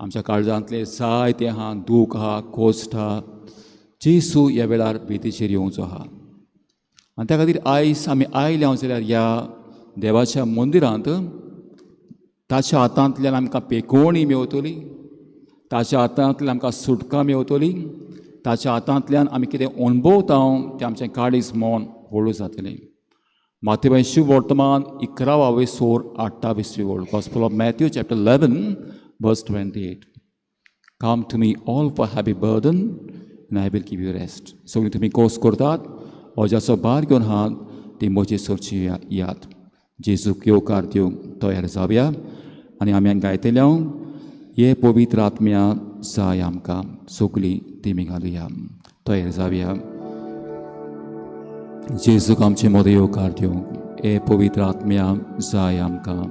आमच्या काळजांतलें जायतें आहा, दूख आहा, कोश्ट आहा, जेजू ह्या वेळार बेतीचेर येवचो आहा. आनी त्या खातीर आयज आमी आयले हांव जाल्यार ह्या देवाच्या मंदिरांत ताच्या हातांतल्यान आमकां पेकोवणी मेवतली, ताच्या हातांतल्यान आमकां सुटका मेवतली, ताच्या हातांतल्यान आमी कितें अणभवता तें आमचें काळीज मन व्हडू जातलें. मातेबाय शिव वर्तमान 11 सोर 28 वळ, Gospel of Matthew chapter 11 verse 28. Come to me all for heavy burden and I will give you rest. सगळीं तुमी कोस करतात ओजाचो भार घेवन आहात ती म्हजी सरची याद. जेजूक येवकार दिवंक तयार जावया आनी आमी गायतले हे पवित्र आत्म्या जाय आमकां. सगळीं तेमी घालुया, तयार जावया जेजूक आमचे मदें येवकार दिवंक. हे पवित्र आत्म्या जाय आमकां.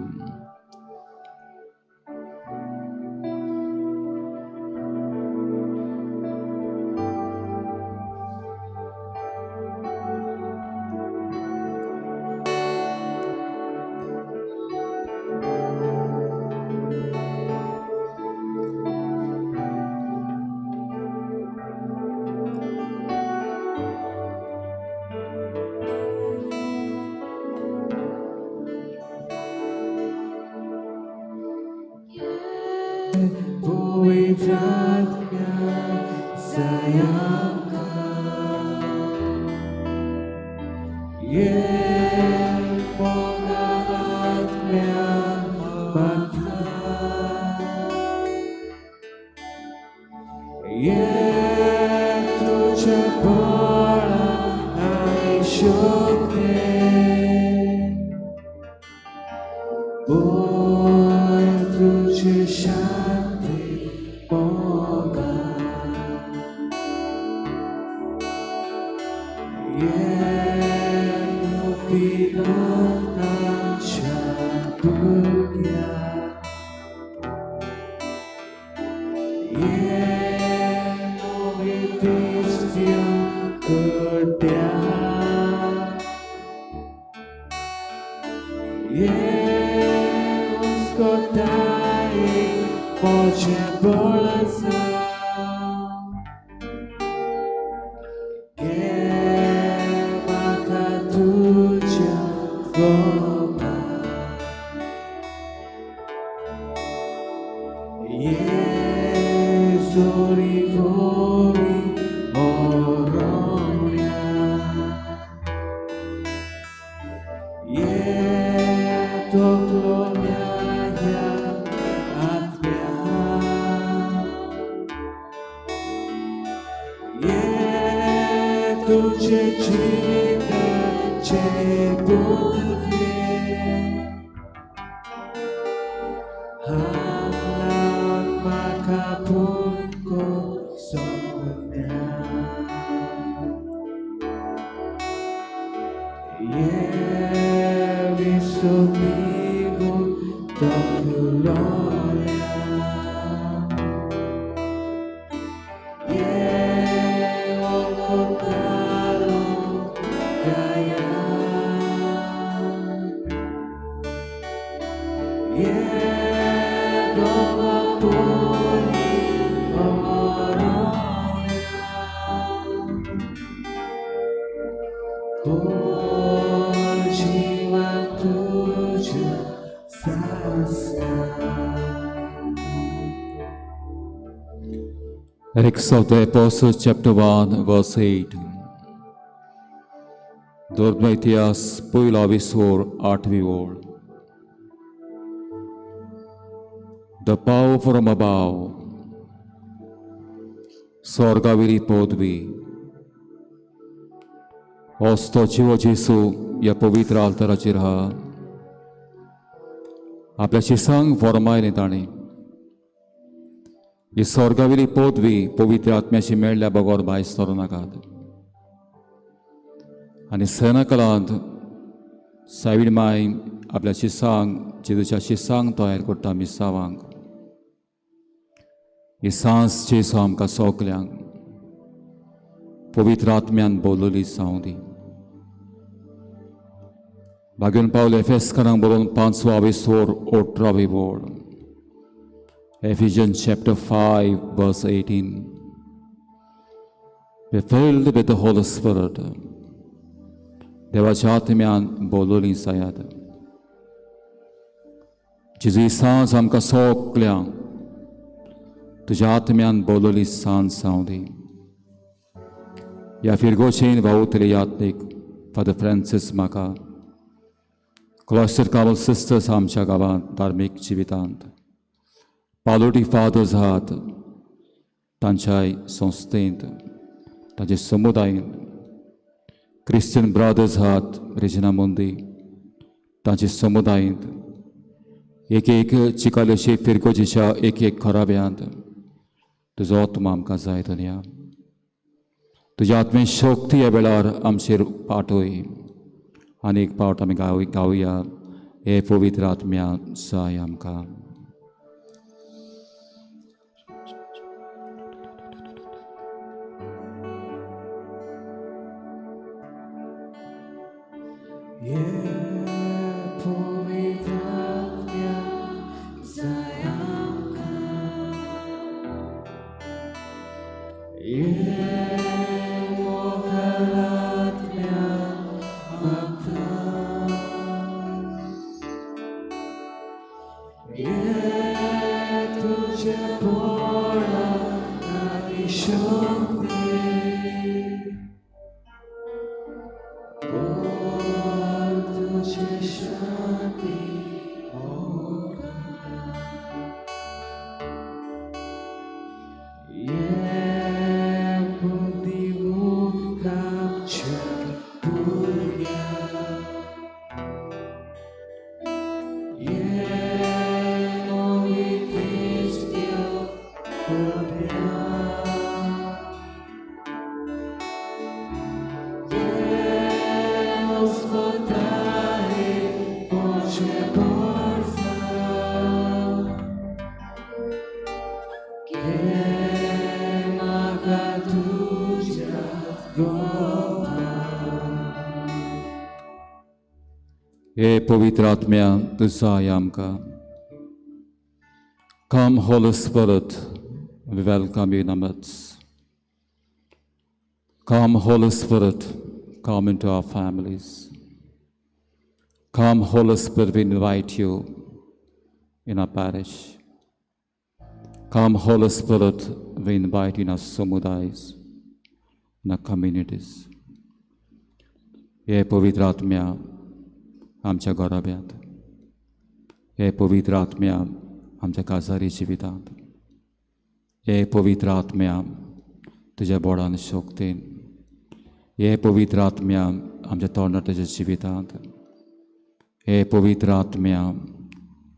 Acts of the Apostles, chapter 1, verse 8. धर्म इतिहास पयलो विसोर 8वी ओळ. The power from above, स्वर्गावेली पदवी, हस्तो जिवो जेसू ह्या पवित्र आल्ताराचेर आहा. आपल्या शिसांक फॉर्मायलें ताणें. ही स्वर्गावेली पदवी पवित्र आत्म्याशी मेळ्ळ्या बगर भायर सरूं नाकात. आनी सेनाकलांत सायबीण माय आपल्या शिसांक, जेजूच्या शिसांक तयार करता मिसावांक. ही सांस जेजू आमकां सगल्यांक पवित्र आत्म्यान बोलवली जावं दी. भाग्योन पावले एफेसकारांक बरोवन 5 आवेसोर 18 वळ. Ephesians chapter 5 verse 18. Be filled with the Holy Spirit. देवाच्या आत्म्यान बोलवली जायात. जेजू सांज आमकां सगल्यांक तुज्या आत्म्यान बोलवली सांज जावं दी. ह्या फिरगोचेन वावुरतले यात्रीक फादर फ्रांसीस म्हाका, क्लॉस्टर कार्मल सिस्टर्स आमच्या गांवांत धार्मीक जिवितांत, पालोटी फादर्स आहात तांच्याय संस्थेंत, तांच्या समुदायेंत, क्रिश्चन ब्रदर्स आहात रेजिना मुंदी तांच्या समुदायेंत, एक एक चिकालेशी फिरगोजीच्या एक एक खराब्यांत तुजो आत्मा आमकां जाय धनया. तुज्या आत्मे शक्ती ह्या वेळार आमचेर पाठय आनी एक पावट आमी गावया, हे पवित्र आत्म्या जाय आमकां. हे पवित्र आत्म्या तूं जाय आमकां. Come Holy Spirit, we welcome you in our midst. Come Holy Spirit, come into our families. Come Holy Spirit, we invite you in our parish. Come Holy Spirit, we invite you in our samudayas, in our communities. हे पवित्र आत्म्या आमच्या घराब्यांत, हे पवित्र आत्म्या आमच्या काजारी जिवितांत, हे पवित्र आत्म्या तुज्या बोडान शक्तीन, हे पवित्र आत्म्या आमच्या तरणाट्याच्या जिवितांत, हे पवित्र आत्म्या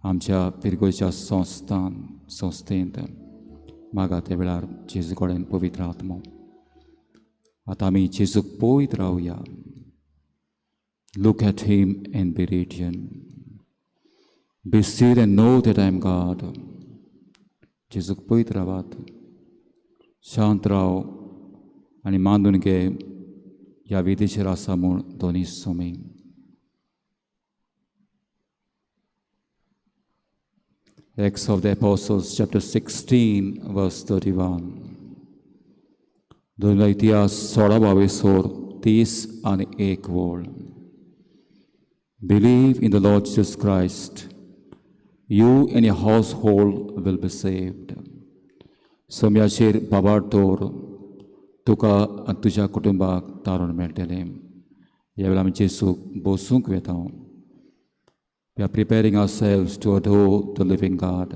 आमच्या फिरगोच्या संस्थान संस्थेंत मागा त्या वेळार जेजू कडेन पवित्र आत्मो. आतां आमी जेजूक पळयत रावया. Look at him and be radiant. Be still and know that I am God. जेजूक पळयत रावात, शांत राव आनी मानून घे ह्या विदेचेर आसा म्हूण दोनी Somi. Acts of the Apostles, chapter 16, verse 31. दोन इतिहास 16 22 31 वळ. Believe in the Lord Jesus Christ, you and your household will be saved. सोम्याचेर बाबार दवर, तुका आनी तुज्या कुटुंबाक तारण मेळटलें. ह्या वेळार आमी जेजूक बसूंक वेता. We are preparing ourselves to adore the living God.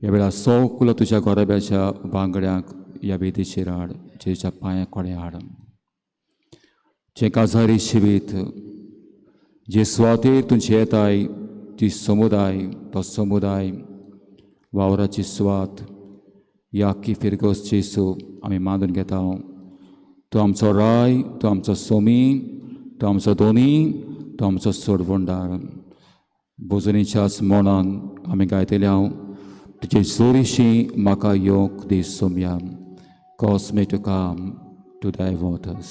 ह्या वेळार सगलो तुज्या घराब्याच्या वांगड्यांक ह्या वेदीचेर हाड, जेजूच्या पांयां कडेन हाड. जें काजारी जिवीत जे सुवातेर तुमची येताय ती समुदाय, तो समुदाय वावराची सुवात ह्या आख्खी फिरगोस जेजू आमी मानून घेता. तूं आमचो राय, तूं आमचो सोमी, तूं आमचो दोनी, तूं आमचो सोडवणदार. भोजनीच्याच मनान आमी गायतले हांव तुजे जोरीशी म्हाका येवंक दी Somaiya. Cause me to come to thy waters.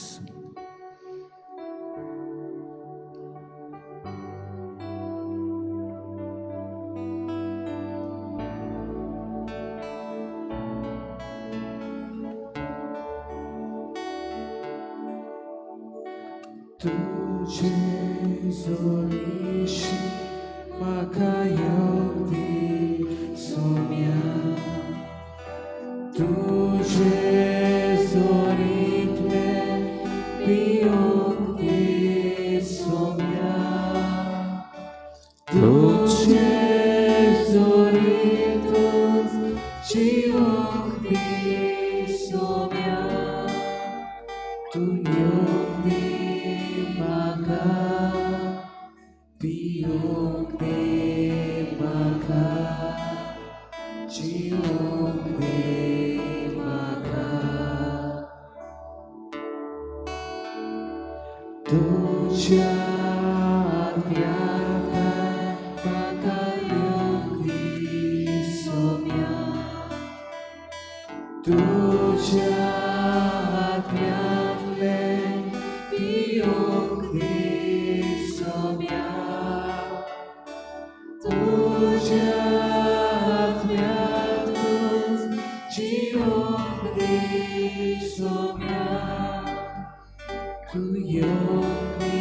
तुझे जोरीशी म्हाका योग दी सोम्या, तुझे जोरींतले पियोंक दी सोम्या, तुझे जोरींतूच जिवंक दी सोम्या, तूं योग दी म्हाका, पियोंक दी म्हाका, जिवंक दी म्हाका. तुज्या आत्म्यांतल्यान म्हाका योग दी सोम्या, तुज्या आत्म्यांतलें पियोंक दी सोम्या, तुज्या आत्म्यांतूच जिवंक दी सोम्या, तूं योग दी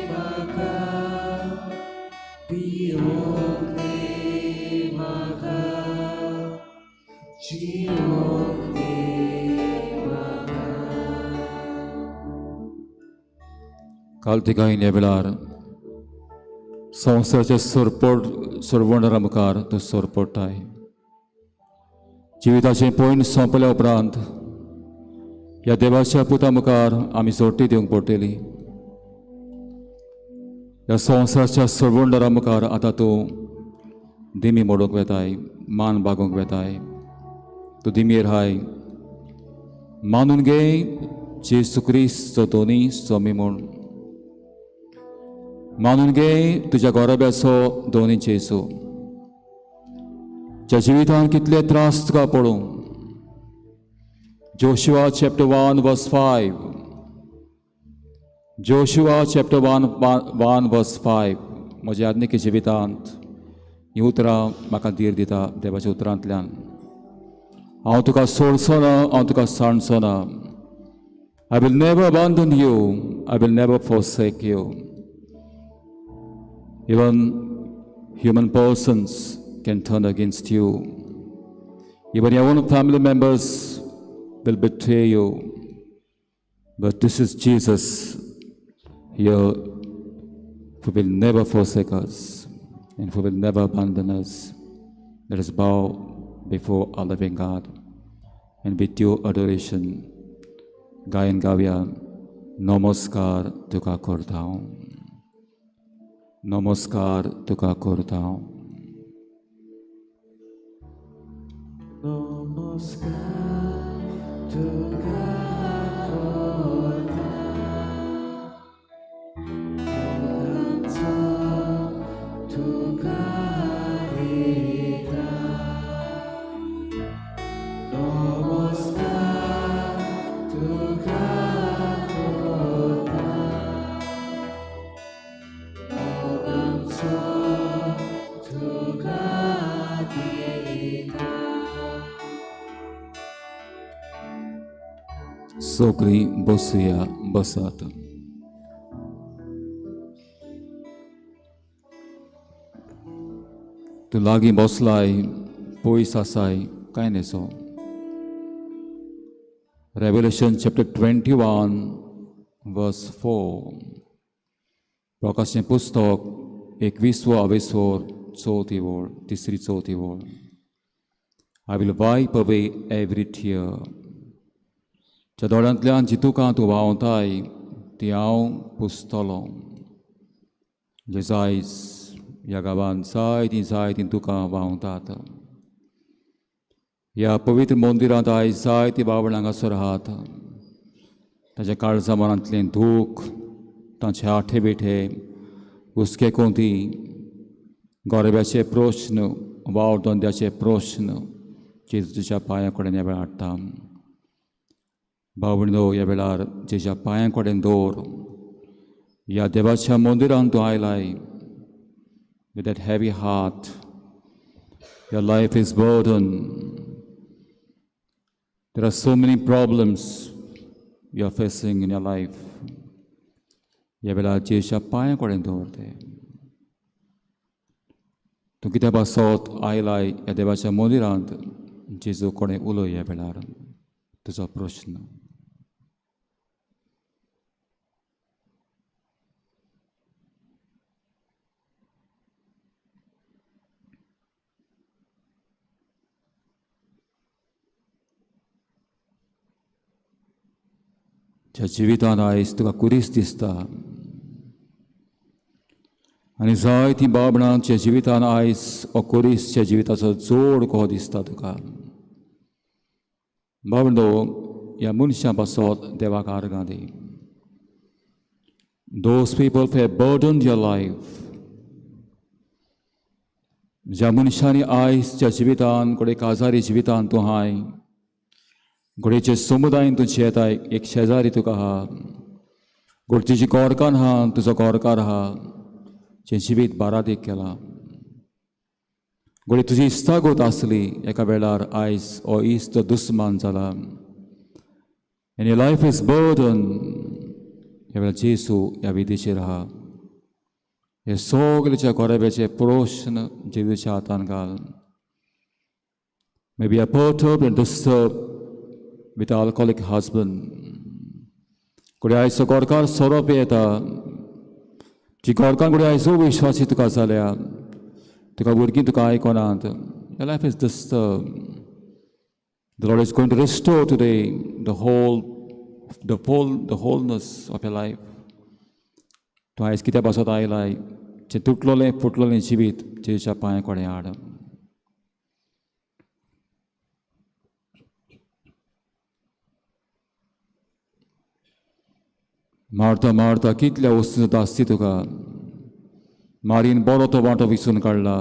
म्हाका, पियोंक दी म्हाका, जिवंक दी म्हाका. काल तिगांय ह्या वेळार संवसाराच्या सरपट सरवंडरा मुखार तूं सरपडटाय. जिविताचें पयण सोंपल्या उपरांत ह्या देवाच्या पुता मुखार आमी जोडटी दिवंक पडटली. ह्या संवसाराच्या सरवंडरा मुखार आतां तूं दिमी मोडूंक वेताय, मान बागोवंक वेताय. तूं दिमयेर हाय मानून घे जेजू क्रिस्त दोनी स्वामी म्हूण. मानून घे तुज्या गोरब्याचो दोनी जेजू, ज्या जिवितान कितले त्रास तुका पडूं. Joshua chapter 1 verse 5. Joshua chapter 1 verse 5. म्हज्या आत्मिक जिवितांत हीं उतरां म्हाका धीर दिता देवाच्या उतरांतल्यान. हांव तुका सोडचो ना, हांव तुका सांडचो ना. I will never abandon you, I will never forsake you. Even human persons can turn against you. Even your own family members will betray you. But this is Jesus here who will never forsake us and who will never abandon us. Let us bow before our living God and with due adoration गायन गावया. नमस्कार तुका करता हांव, नमस्कार तुका करता हांव. नमस्कार तुका करता, मोगाचो तुका दिता. नमस्कार तुका करता, मोगाचो तुका दिता. सगळीं बसुया, बसात. तूं लागीं बसलाय, पयस आसाय, कांय न्हेसो. Revelation chapter 21 verse 4. प्रकाशचें पुस्तक एकवीसवो अवेसोर चवथी वळ, तिसरी चवथी वळ. I will wipe away every tear. ज्या दोळ्यांतल्यान जी दुकां तूं व्हांवताय ती हांव पुसतलो. जे आयज ह्या गांवांत जायतीं जायतीं दुकां व्हांवतात. ह्या पवित्र मंदिरांत आयज जायतीं बावड हांगासर आहात. ताच्या काळजा मनांतलें दूख, तांचे आठे बेठे हुस्के कोंती, गोरब्याचे प्रश्न, वावर धंद्याचे प्रश्न जेजूच्या पांया कडेन ह्या वेळार हाडटा. भाव भयणीनो, ह्या वेळार जेच्या पांया कडेन दवर. ह्या देवाच्या मंदिरांत तूं आयलाय with that heavy heart. Your life is burdened. There are so many problems you are facing in your life. ह्या वेळार जेजूच्या पांया कडेन दवर ते. तूं कित्या पासत आयलाय ह्या देवाच्या मंदिरांत, जेजू कोणें उलय ह्या वेळार तुजो प्रश्न. ज्या जिवितांत आयज तुका कुरीस दिसता आनी जाय ती बाबणां ज्या जिवितान आयज हो कुरीस ज्या जिविताचो जोड कहो दिसता तुका, बाबडो ह्या मनशां पासत देवाक आर्गां दी. Those people have burdened your life. ज्या मनशांनी आयज ज्या जिवितान घडये काजारी जिवितान तूं हाय, घडयेचे समुदायन तूं जियेताय, एक शेजारी तुका आहा, घडये तुजी गोरकार आहा, तुजो गोरकार आहा, जें जिवीत बारादीक केलां, घडये तुजी इश्टागत आसली एका वेळार, आयज हो इश्ट दुस्मान जाला. And your life is burden. ह्या वेळार जेजू ह्या विधीचेर आहा. हे सगळ्याच्या गोरेब्याचे प्रश्न जेजूच्या हातान घाल. May be a perturbed and disturbed with alcoholic husband. घडये आयचो गोरकार सोरो पियेता, जी गोरकार घडये आयजो विश्वासी तुका जाल्या, तुका भुरगीं तुका आयकनात. Your life is disturbed. The Lord is going to restore today the wholeness of your life. तूं आयज कित्या पासत आयलाय, जें तुटलोलें फुटलोलें जिवीत जेजूच्या पांया कडेन हाड. मारता मारता कितल्या वस्तूंचो दास्ती तुका, मारीन बरो तो वांटो विसून काडला,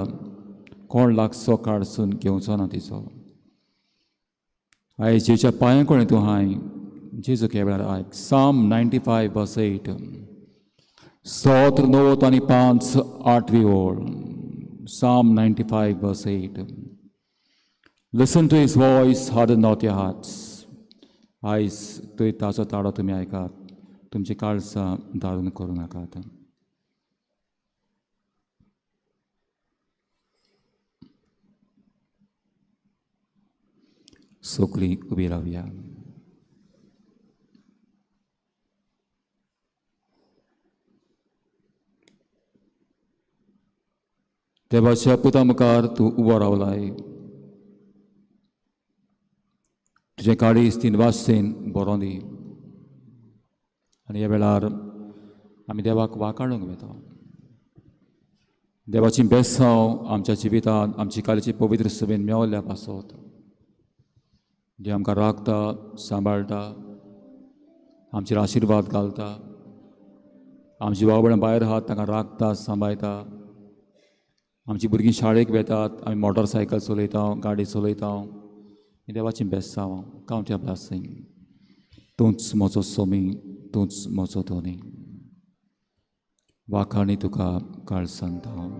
कोण लागचो काडसून घेवचो ना तिचो. आयज जेच्या पांया कडेन तूं हाय, जेजू ह्या वेळार आयक. Psalm 95 verse 8, स्तोत्र 9 आनी 5 आठवी ओळ. Psalm 95 verse 8. Listen to his voice, harden not your hearts. आयज थंय ताचो ताळो तुमी आयकात, तुमची काळसां दारून करूं नाकात. सगळीं उबी रावया. देवाच्या पुता मुखार तूं उबो रावलाय, तुजें काळीज तीन वासेन बरोवन दी. आनी ह्या वेळार आमी देवाक वाकाडूंक वता. देवाची बेसांव आमच्या जिवितांत आमची काळीची पवित्र सभेन मेवल्या पासत देव आमकां राखता, सांबाळटा, आमचेर आशिर्वाद घालता. आमची बाबडां भायर आहात तांकां राखता, सांबाळटा. आमची भुरगीं शाळेक वेतात, आमी मोटरसायकल चलयता, गाडी चलयता. ही देवाची बेसांव. Count your blessing. तूंच म्हजो सोमी, तूंच म्हजो धोनी. वाखाणी तुका काळसांत हांव.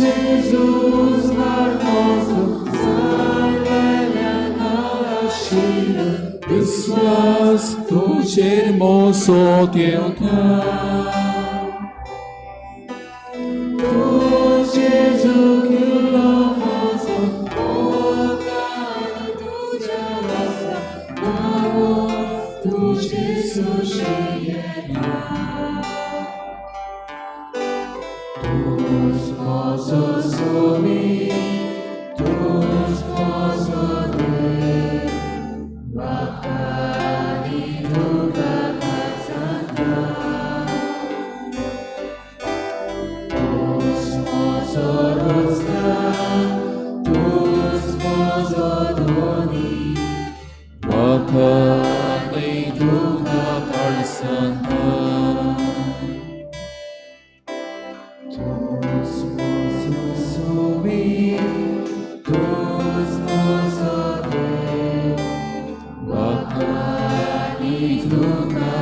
Jesus म्हजो जायवेल्यान आशिल्लो विस्वास तुजेर म्हजो देवता. तूं जेजू किल्लो म्हजो मोगान तुज्या आसा नांव तुजें सुशेता. तूंच म्हजो स्वामी, तूंच म्हजो देव, म्हाका आनी तुका जाता. तूंच म्हजो रोजगार, तूंच म्हजो धनी, म्हाका आनी तुका काडसता. तूंच म्हजो स्वामी, तूंच म्हजो देव, म्हाका आनी तुका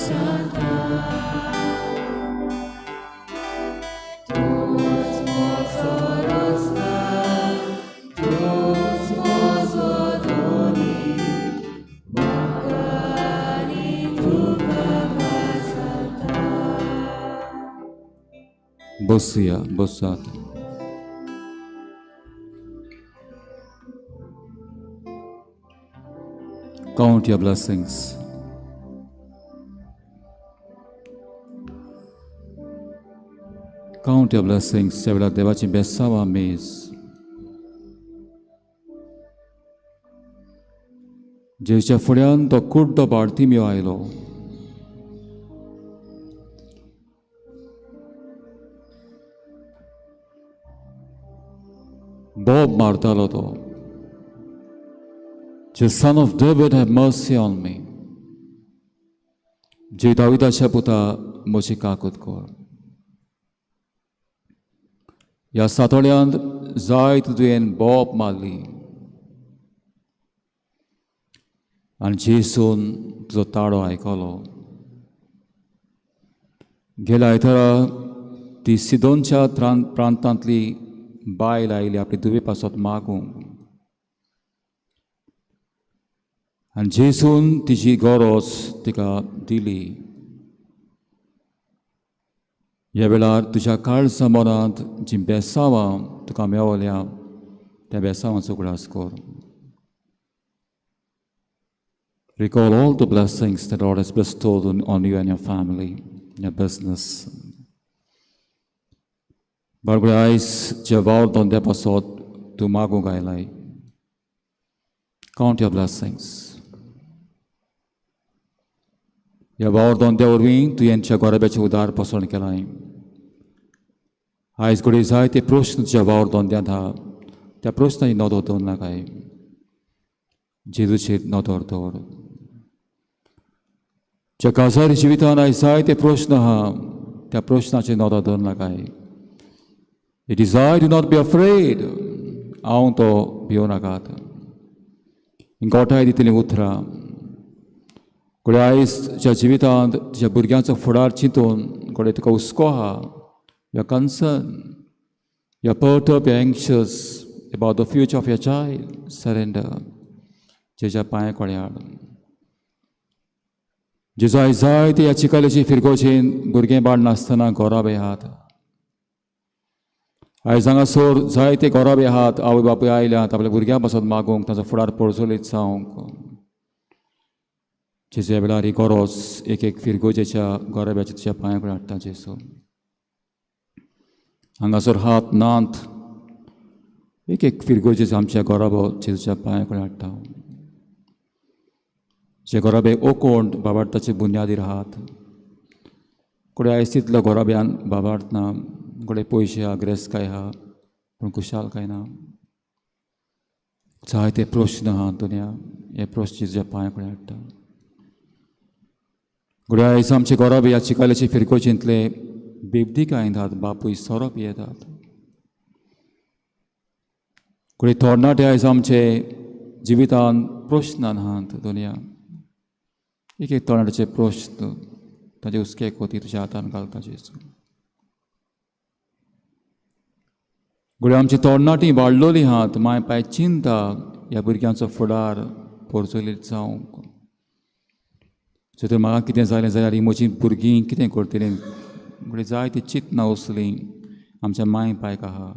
जाता. तूंच म्हजो रोजगार, तूंच म्हजो धनी, म्हाका आनी तुका जाता. बसुया, बसात. Count your blessings. Count your blessings. त्या वेळार देवाची बेसांवां मेज. जेजूच्या फुड्यान तो कुड्डो बार्तिमियो आयलो. बोब मारतालो तो, "The Son of David, have mercy on me." जे दाविदाच्या पुता, म्हजी काकूत कर. ह्या सातोळ्यांत जायत तुवें बोब मारली आनी जेसून तुजो ताळो आयकलो. गेल्या आयतारा ती सिदोनच्या प्रांतांतली बायल आयली आपली धुवे पासत मागूंक आनी जेसून तिची गरज तिका दिली. ह्या वेळार तुज्या काळजा मनांत जीं बेसांवां तुका मेवल्या त्या बेसांवांचो उगडास कर. Recall all the blessings that Lord has bestowed on you and your family, your business. बाळगुडे, आयज जे वावर धंद्या पासत तूं मागूंक आयलाय, count your blessings. ह्या वावर धंद्या वरवीं तुवें तुज्या गोरब्याचें उदार पसरण केलां. आयज घडये जायते प्रस्न तुज्या वावर धंद्यांत आहा, त्या प्रस्नाची नदर दवर नाकाय, जेजूचेर नदर दवर. ज्या काजारी जिवितान आयज जायते प्रस्न आहा, त्या प्रस्नाचेर नदर दवर नाकाय. It is I, do not be afraid. हांव तो, भिवं नाकात. गोठाय दितलीं उतरां. घडये आयज तुज्या जिवितांत तुज्या भुरग्यांचो फुडार चिंतून घडये तुका हुस्को आहा. You are concerned, you are perturbed, you anxious about the future of your child. Surrender. जेज्या पांय कडेन हाड. जेजू, आयज जायते ह्या चिकालेची फिरगोजेन भुरगें बाळ नासतना घोराबे आहात. आयज हांगासर जायते घोराबे आहात, आवय बापूय आयल्यात आपल्या भुरग्यां पासत मागूंक, तांचो फुडार परजळीत जावंक. जेजू, ह्या वेळार ही गरज एक एक फिरगोजेच्या घोराब्याच्या तुज्या पांया कडेन हाडटा. जेजू, हांगासर हात नात, एक एक फिरगोजेचो आमच्या घोराबो जेजूच्या पांया कडेन हाडटा. जे घोराबे ओकोंड बाबार्थाचे बुन्यादीर आहात, घडये आयज तितलो घोराब्यान बाबार्थ ना, घडये पयशे आहा, गिरेस्तकाय आहा, पूण खुशालकाय ना. जायते प्रस्न आहा दुनिया, हे प्रस्न जेजूच्या पांया कडेन हाडटा. घडये आयज आमचे घोराबे ह्या चिकालेचे फिरगोजेंतले बेबदीकायेंत आहात, बापूय सोरो पियेतात. घडये तरणाटे आयज आमचे जिवितान प्रस्नान आहात. दुनिया, एक एक तरणाट्याचे प्रस्न, ताजे हुस्के कोती तुज्या हातान घालता. जेजू, घडये आमची तरणाटी वाडलोली आहात, माय पाय चिंता ह्या भुरग्यांचो फुडार पोरचोलीत जावंक. जर तर म्हाका कितें जालें जाल्यार ही म्हजी भुरगीं कितें करतलीं, घडये जायतीं चिंतना असलीं आमच्या माय पायक आहा.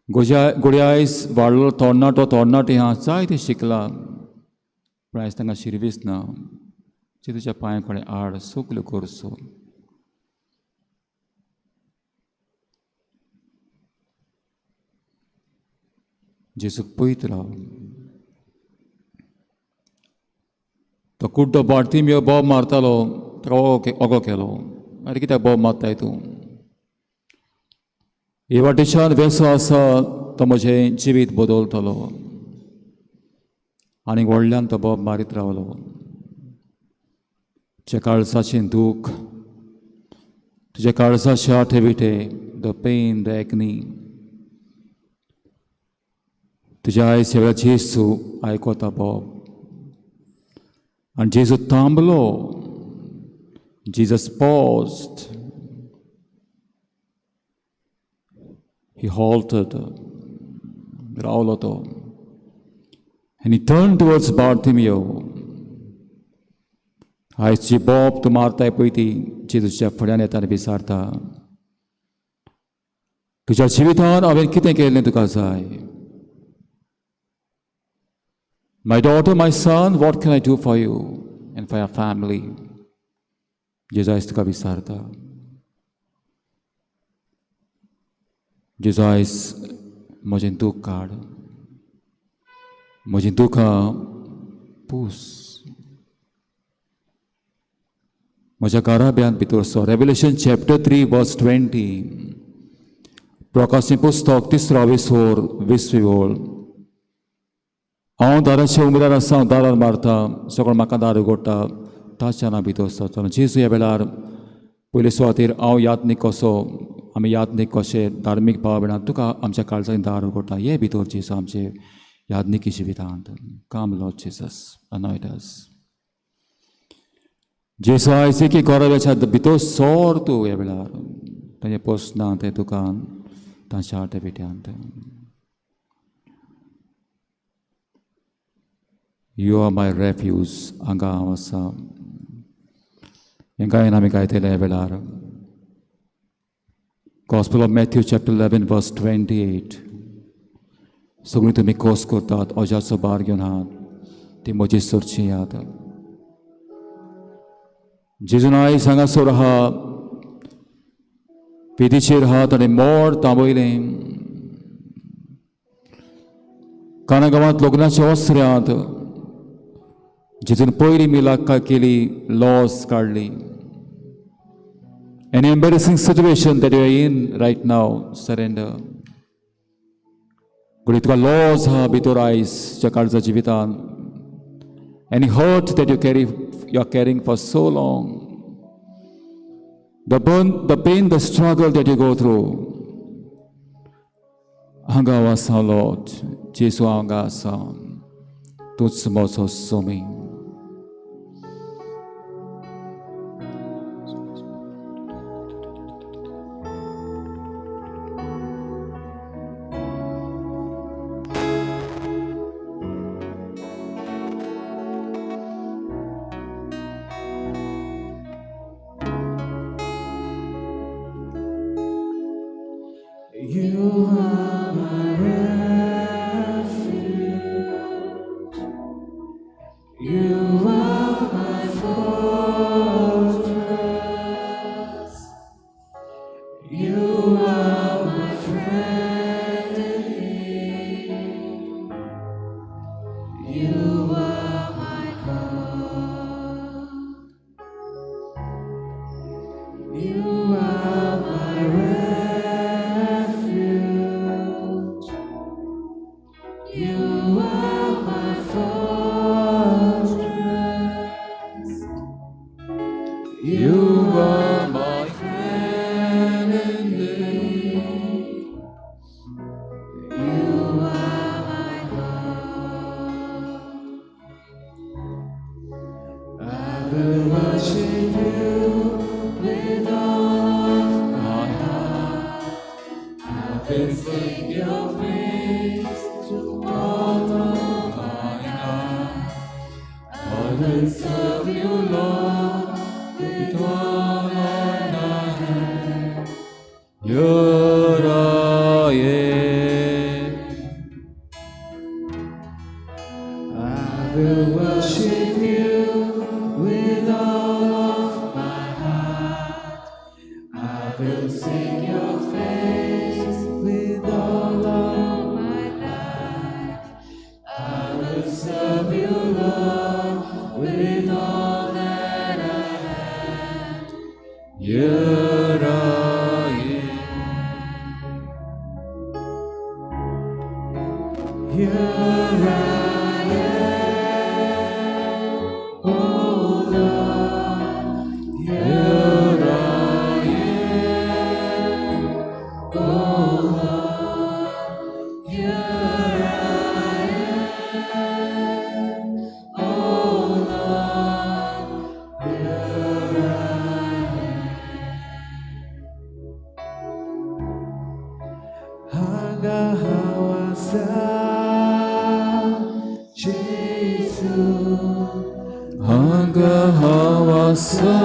घडये आयज वाडलो तरणाटो तरणाटी आहा, जायतें शिकला पूण आयज तांकां शिरवीस ना. जेजूच्या पांया कडेन आड सगल्यो करचो. जेजूक पळयत राव. तो कुड्डो बार्तिमियो बोब मारतालो, ताका ओगो केलो, आरे कित्याक बोब मारताय तूं? हे वाटेच्यान वेसो आसा तो म्हजें जिवीत बदलतलो. आनी व्हडल्यान तो बोब मारीत रावलो. तुज्या काळजाचें दूख, तुज्या काळजाचे आठे विठे, the pen, the एकनी, तुज्या आयज ह्या वेळार जेजू आयकता बोब. आनी जेजू थांबलो. Jesus paused. He halted. रावलो तो. And he turned towards Bartimeo. आयज जी बोब तूं मारताय पळय ती जेजूच्या फुड्यान येता आनी विचारता, तुज्या जिवितान हांवें कितें केल्लें तुका जाय? My daughter, my son, what can I do for you and for your family? जेजू आयज तुका विचारता. जेजू आयज म्हजें दूख काड, म्हजीं दुखां पूस, म्हज्या घराब्यांत भितर सर. Revelation chapter 3 verse 20, प्रकाशचें पुस्तक तिसरो विसोर 20वी ओळ. हांव दाराच्या उमऱ्यार आसा, हांव दारार मारता, सगळो म्हाका दार उगडटा ताच्या नांव भितर सरता. जेजू ह्या वेळार पयले सुवातेर हांव यादनीक कसो, आमी यादनीक कशे धार्मीक भाव भयणां तुका आमच्या काळजान दार उगडटा, ये भितर जेजू आमचे यादनिकी जिवितांत. Come Lord Jesus, anoint us. जेजू आयज एकी घराब्याच्या भितर सर तूं ह्या वेळार, तांचे प्रस्नां तें दुकान तांच्या आटे पेट्यांत. You are my refuge. हांगा हांव आसा. हें गायन आमी गायतले ह्या वेळार. Gospel of Matthew chapter 11 verse 28. सगळीं तुमी कोस करतात, अजाचो भार घेवन आहात, ती म्हजी सरची याद. जेजून आयज हांगासर आहा, वेदीचेर आहा, ताणें मोड तांबयलें. काना गांवांत लग्नाच्या वस्त्र्यांत जेजून पयली मिलाक केली, लॉस काडली. Any embarrassing situation that you are in right now, surrender. घडये तुका लॉस आहा भितर आयज तुज्या काळजा जिवितान. Any hurt that you carry, you are carrying for so long, the burn, the pain, the struggle that you go through. हांगा हांव आसा लॉर्ड जेजू, हांगा आसा, तूंच म्हजो Somi. You are my refuge. You are my fortress. You are my friend in need. You are my God. You are my refuge. You are my fortress. You are my friend indeed. You are my God. I will worship you with all of my heart. I sing your praise all through my life. I will serve you, Lord, with all that I have. Here I am. I will worship you with all of my heart. I will sing your praise with all of my life. I will serve you, Lord, with all that I have. Here I am. Here I am, oh Lord. Here I am, oh Lord. Here I am, oh Lord. Here I am. हांगा हांव आसा जेजू. हांगा हांव आसा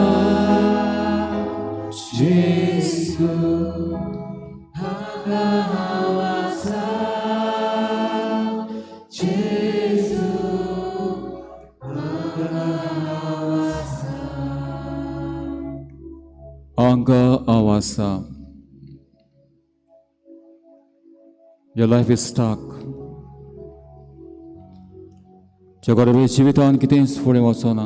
जेजू. हांगा हांव आसा जेजू. हांगा हांव आसा. हांगा हांव आसा. Your life is stuck. जगार जिवितान कितेंच फुडें वचना.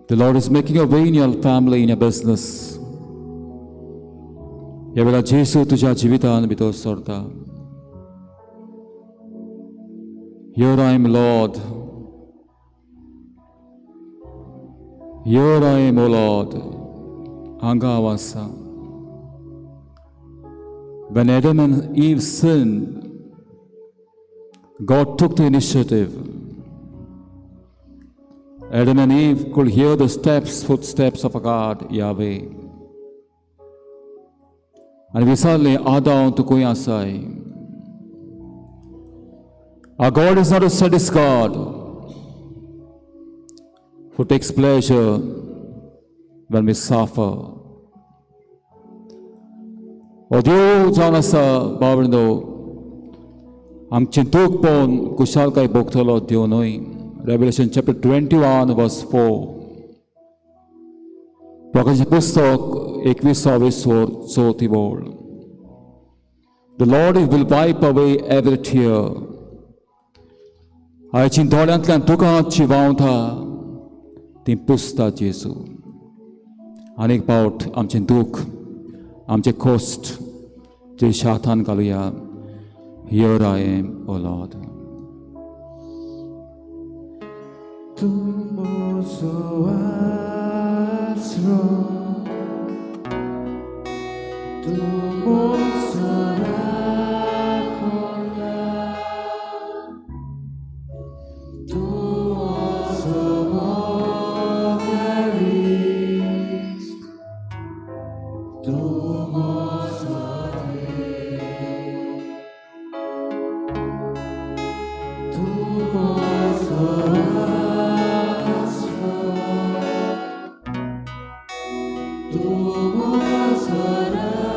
The Lord is making a way in your family, in your business. ह्या वेळार जेजू तुज्या जिवितान भितर सरता. Here I am, Lord. Here I am, O Lord. हांगा हांव आसा. When Adam and Eve sinned, God took the initiative. Adam and Eve could hear the steps, footsteps of a God, Yahweh. आनी विचारलें, आदांव, तूं खंय आसाय? Our God is not a sadist God who takes pleasure when we suffer. हो देव जावन आसा, भाव, आमचें दूख पळोवन खुशालकाय भोगतलो देव न्हय. Revelation chapter 21 verse 4. प्रकाशाचें पुस्तक एकविसावें सोर चवथी वळ. The Lord will wipe away every tear. आयची दोळ्यांतल्यान दुकां जी व्हांवता ती पुसता जेजू. आनीक फावट आमचें दूख, आमचें कश्ट जेजूच्या हातान घालुया. Here I am, O Lord. तूं म्हजो आसरो, तूं म्हजो राखणदार, तूं म्हजो मोगारीश्ट, तूं म्हजो देव. तूं म्हजो आसरो, तूं म्हजो राखणदार,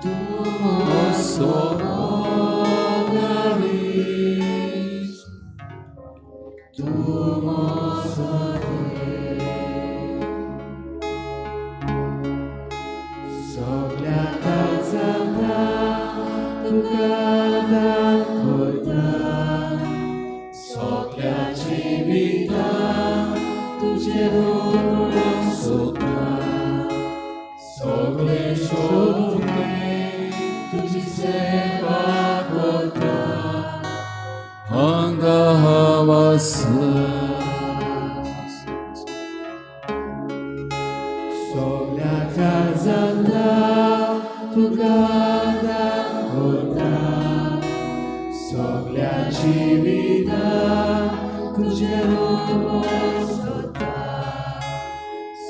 तूं म्हजो मोगारीश्ट, तूं म्हजो देव. सगळ्या जाता तुका दाखयता, सगळ्या जिवितान तुजें रूप सोदता, सगळे शोधून तुजी सेवा करता. हांगा हांव आसा. सगळ्या जाता तुका दाखयता, सगळ्या जिवितान तुजें रूप सोदता,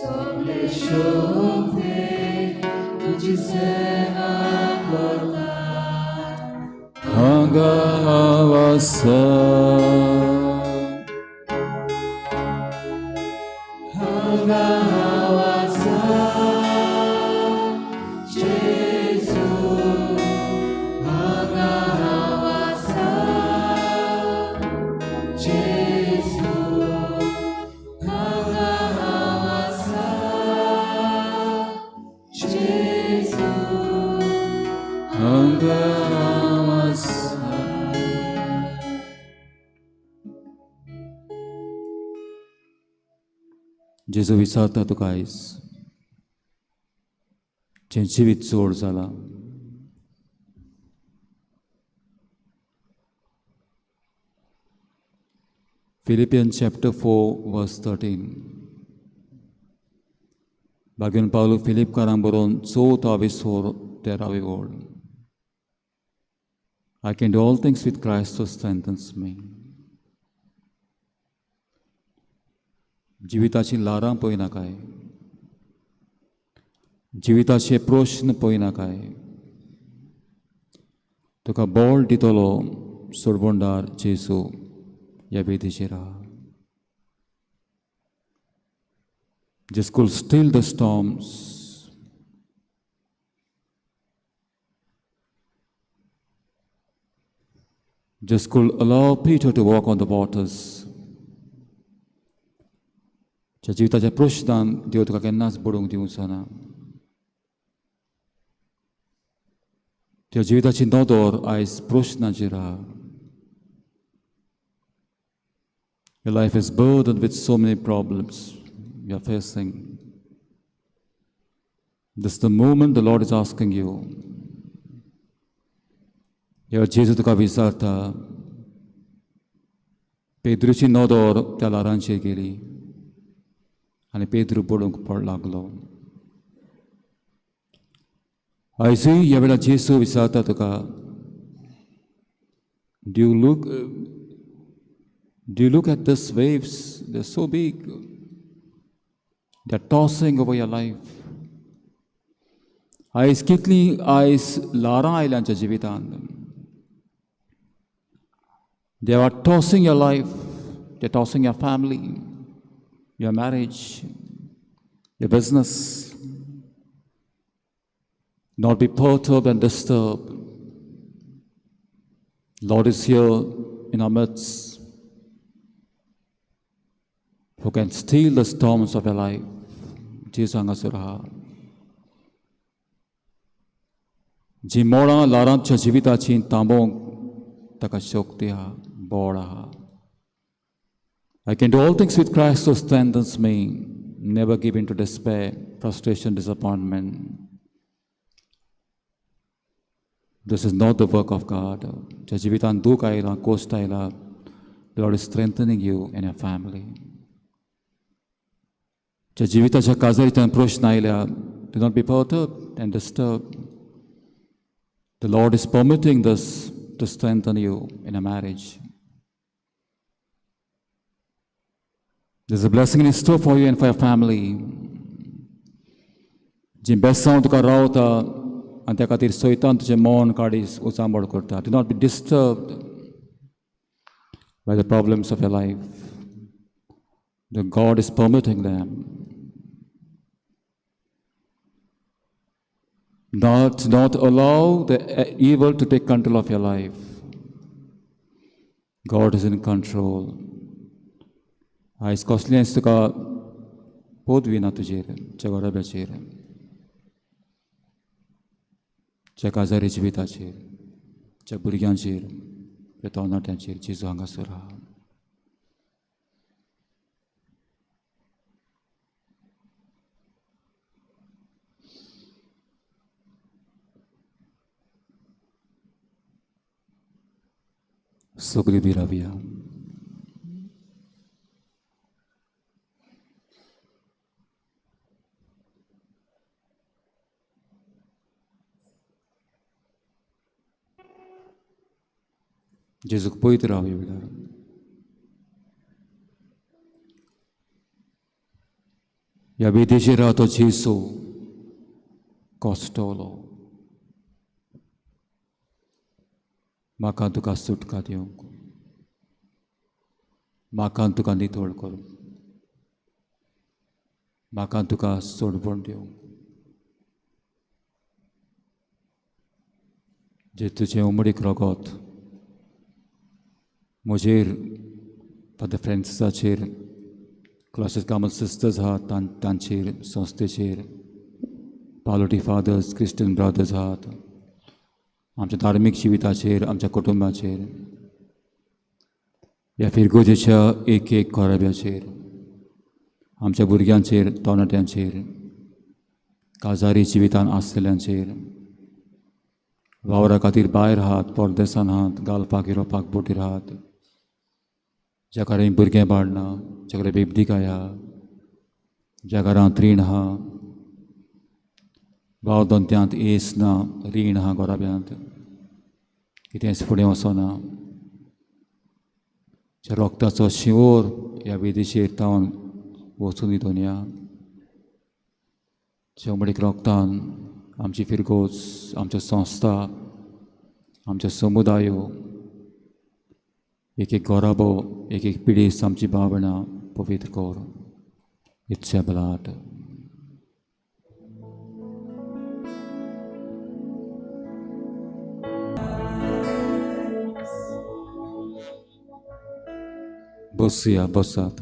सगळे आपले शक्तेन तुजी सेवा करता. हांगा हांव आसा. हांगा हांव आसा जेजू, हांगा हांव आसा जेजू, हांगा हांव आसा जेजू, हांगा हांव आसा. जेजू विचारता तुका आयज, जें जिवीत चड जालां, Philippians chapter 4 verse 13. बागेन पावलो फिलिपकारांक बरोवन चवथो विसोर तेरावी ओळ. I can do all things with Christ who strengthens me. जिविताची ल्हारां पळयनाकाय, जिविताचे प्रश्न पळयनाकाय, तुका बळ दितलो सोडवणदार जेजू ह्या वेदीचेर आहा. Jesus could still the storms. Jesus could allow Peter to walk on the waters. ज्या जिविताच्या प्रश्नान देव तुका केन्नाच बडोवंक दिवचो ना. त्या जिविताची नदर आयज प्रश्नाचेर आहा. Your life is burdened with so many problems you are facing. This is the moment the Lord is asking you. ह्या जेजू तुका विचारता. पेद्रूची नदर त्या ल्हारांचेर गेली आनी पेद्रू बडोवंक पड लागलो. आयजूय ह्या वेळार जेजू विचारता तुका, Do you look at these waves? They're so big. They're tossing over your life. आयज कितली आयज ल्हारां आयल्या आमच्या जिवितांत. They are tossing your life. They're tossing your family, your marriage, your business. Not be perturbed and disturbed. Lord is here in our midst, who can still the storms of your life. जेजू हांगासर आहा. जी मोडां ल्हारांच्या जिविताची थांबोवंक ताका शक्ती आहा, बळ आहा. I can do all things with Christ who strengthens me. Never give in to despair, frustration, disappointment. This is not the work of God. ज्या जिवितांत दूख आयला, कोश्ट आयला, the Lord is strengthening you and your family. ज्या जिविताच्या काजारींतल्यान प्रश्न आयल्या, do not be perturbed and disturbed. The Lord is permitting this to strengthen you in a marriage. There's a blessing in store for you and for your family. जी बेसांव तुका रावता आनी त्या खातीर सैतान तुजें मन काडीस उचांबळ करता. Do not be disturbed by the problems of your life. The God is permitting them. Not allow the evil to take control of your life. God is in control. आयज कसलेंच तुका पदवी ना तुजेर, तुज्या घराब्याचेर, तुज्या काजारी जिविताचेर, तुज्या भुरग्यांचेर, तुज्या तरणाट्यांचेर जेजू हांगासर आहा. सगळीं बी रावया. जेजूक पळयत रावया वेळार. ह्या वेदीचेर तो जेजू कश्टवलो म्हाका तुका सुटका दिवंक, म्हाका तुका नितळ करूंक, म्हाका तुका सोडवण दिवंक। जे तुजें उमडीक रगत म्हजेर, फादर फ्रांसिसाचेर, क्लॉसेस कामल सिस्टर्स आहात तांचेर, संस्थेचेर, पालोटी फादर्स, क्रिस्टन ब्रदर्स आहात, आमच्या धार्मीक जिविताचेर, आमच्या कुटुंबाचेर, ह्या फिरगोजेच्या एक एक घराब्याचेर, आमच्या भुरग्यांचेर, तरणाट्यांचेर, काजारी जिवितान आसलेल्यांचेर, वावरा खातीर भायर आहात, परदेसान आहात, गालपाक युरोपाक बोटीर आहात, ज्या घरांत भुरगें बाळ ना, ज्या घरा बेबदीकाय आहा, ज्या घरांत रीण आहा, वाव धंद्यांत येस ना, रीण आहा घराब्यांत, कितेंच फुडें वचना, ज्या रक्ताचो शिंवोर ह्या वेदीचेर तावन वचून दी दोनया, शेवमडीक रक्तान आमची फिरगोज, आमच्यो संस्था, आमच्यो समुदायो, एक एक घराबो, एक एक पिढी आमची भाव भयणां पवित्र कर। इत्सा बलाट बसया, बसात।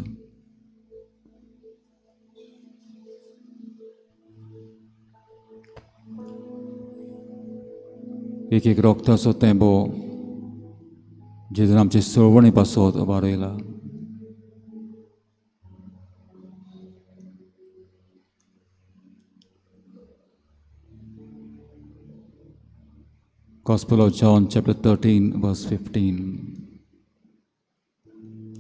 एक एक रक्ताचो तेंबो जेजून आमचे सळवणी पासत वाडयला। Gospel of John, chapter 13, verse 15.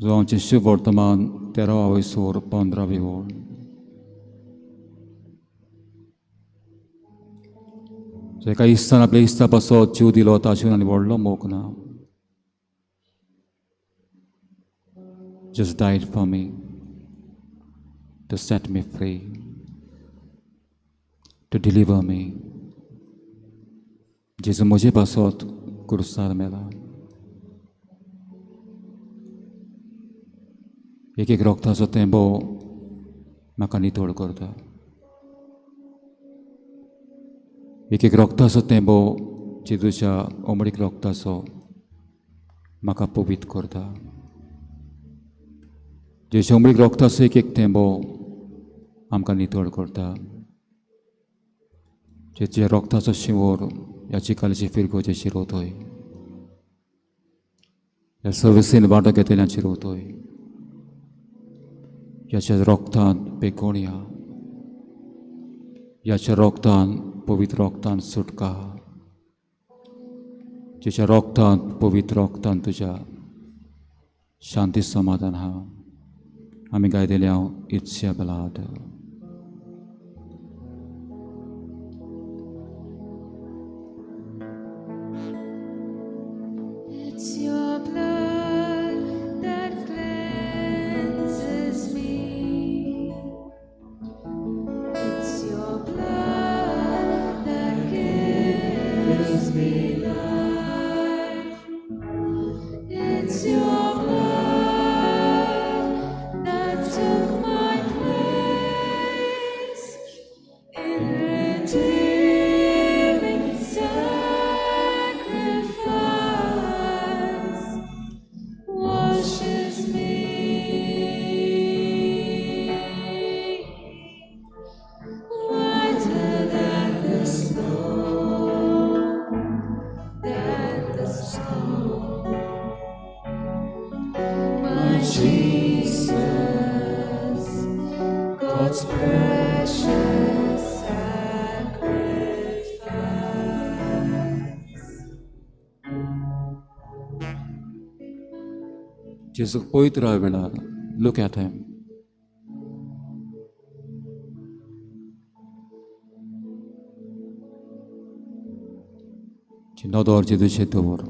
जोवांचे शुभ वर्तमान 13 वयसोर 15 ओळ। एका इस्तान आपल्या इस्ता पासत जीव दिलो ताचेर आनी व्हडलो मोग ना। Just died for me to set me free, to deliver me. जेजू म्हजे पासत कुर्सार मेला। एक एक रक्ताचो तेंबो म्हाका नितळ करता। एक एक रक्ताचो तेंबो जेजूच्या अमरीक रक्ताचो म्हाका पवित्र करता। जेजूच्या अमरीक रक्ताचो एक एक तेंबो आमकां नितळ करता। जेजूच्या रक्ताचो शिंवोर ह्या चिकालीचे फिरगोचे शिरोतोय, ह्या सर्विसीन वांटो घेतल्याचे शिरोतोय, ह्याच्या रक्तान बेगोणया, ह्याच्या रक्तान पवित्र रक्तान सुटका, जेच्या रक्तान पवित्र रक्तान तुज्या शांती समाधान हा। आमी गायतले हांव इत्स्या बलाट। It's your blood that cleanses me. It's your blood that gives me life. It's your blood that took my place in redeeming sacrifice. Washes me whiter than the snow, than the snow. My Jesus, God's precious sacrifice. जेजूक पळयत राव वेळार, look at him. नदर जेजूचेर दवर।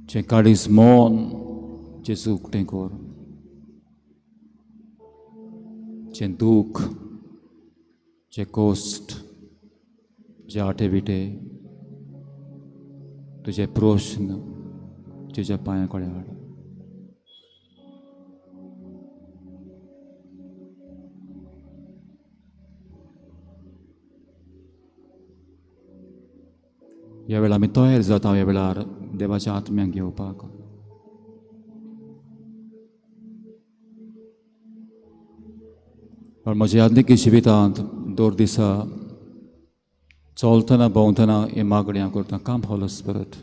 जें काळीज मन जेजू उक्तें कर, जें दूख, जे कोश्ट, जे आटे विटे, तुजे प्रश्न तुज्या पांयां कडेन हाड. ह्या वेळार आमी तयार जाता ह्या वेळार देवाच्या आत्म्याक घेवपाक. पण म्हज्या आधुनीक जिवितांत दर दिसा चलतना भोंवतना हे मागणी हांव करता, Come Holy Spirit,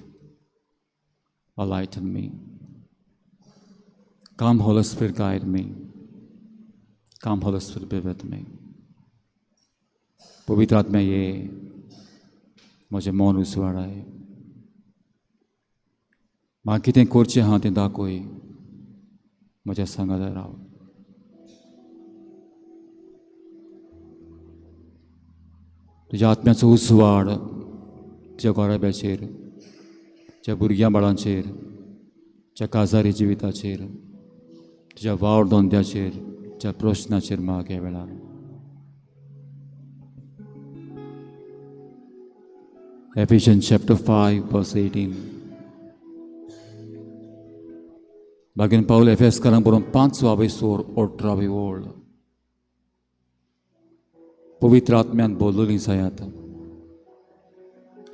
enlighten me. Come Holy Spirit, guide me. Come Holy Spirit, be with me. पवित्र आत्म्या ये, म्हजें मन उजवाडाय, म्हाका कितें करचें आहा तें दाखय, म्हज्या सांगाता राव. तुज्या आत्म्याचो उजवाड तुज्या घराब्याचेर, तुज्या भुरग्यां बाळांचेर, तुज्या काजारी जिविताचेर, तुज्या वावर धंद्याचेर, तुज्या प्रश्नाचेर माग ह्या वेळार. Ephesians chapter 5 verse 18. बागेन पावल एफेसकारांक बरोवन 5 सोर 18 ओळ. पवित्र आत्म्यान बोललेली जायात.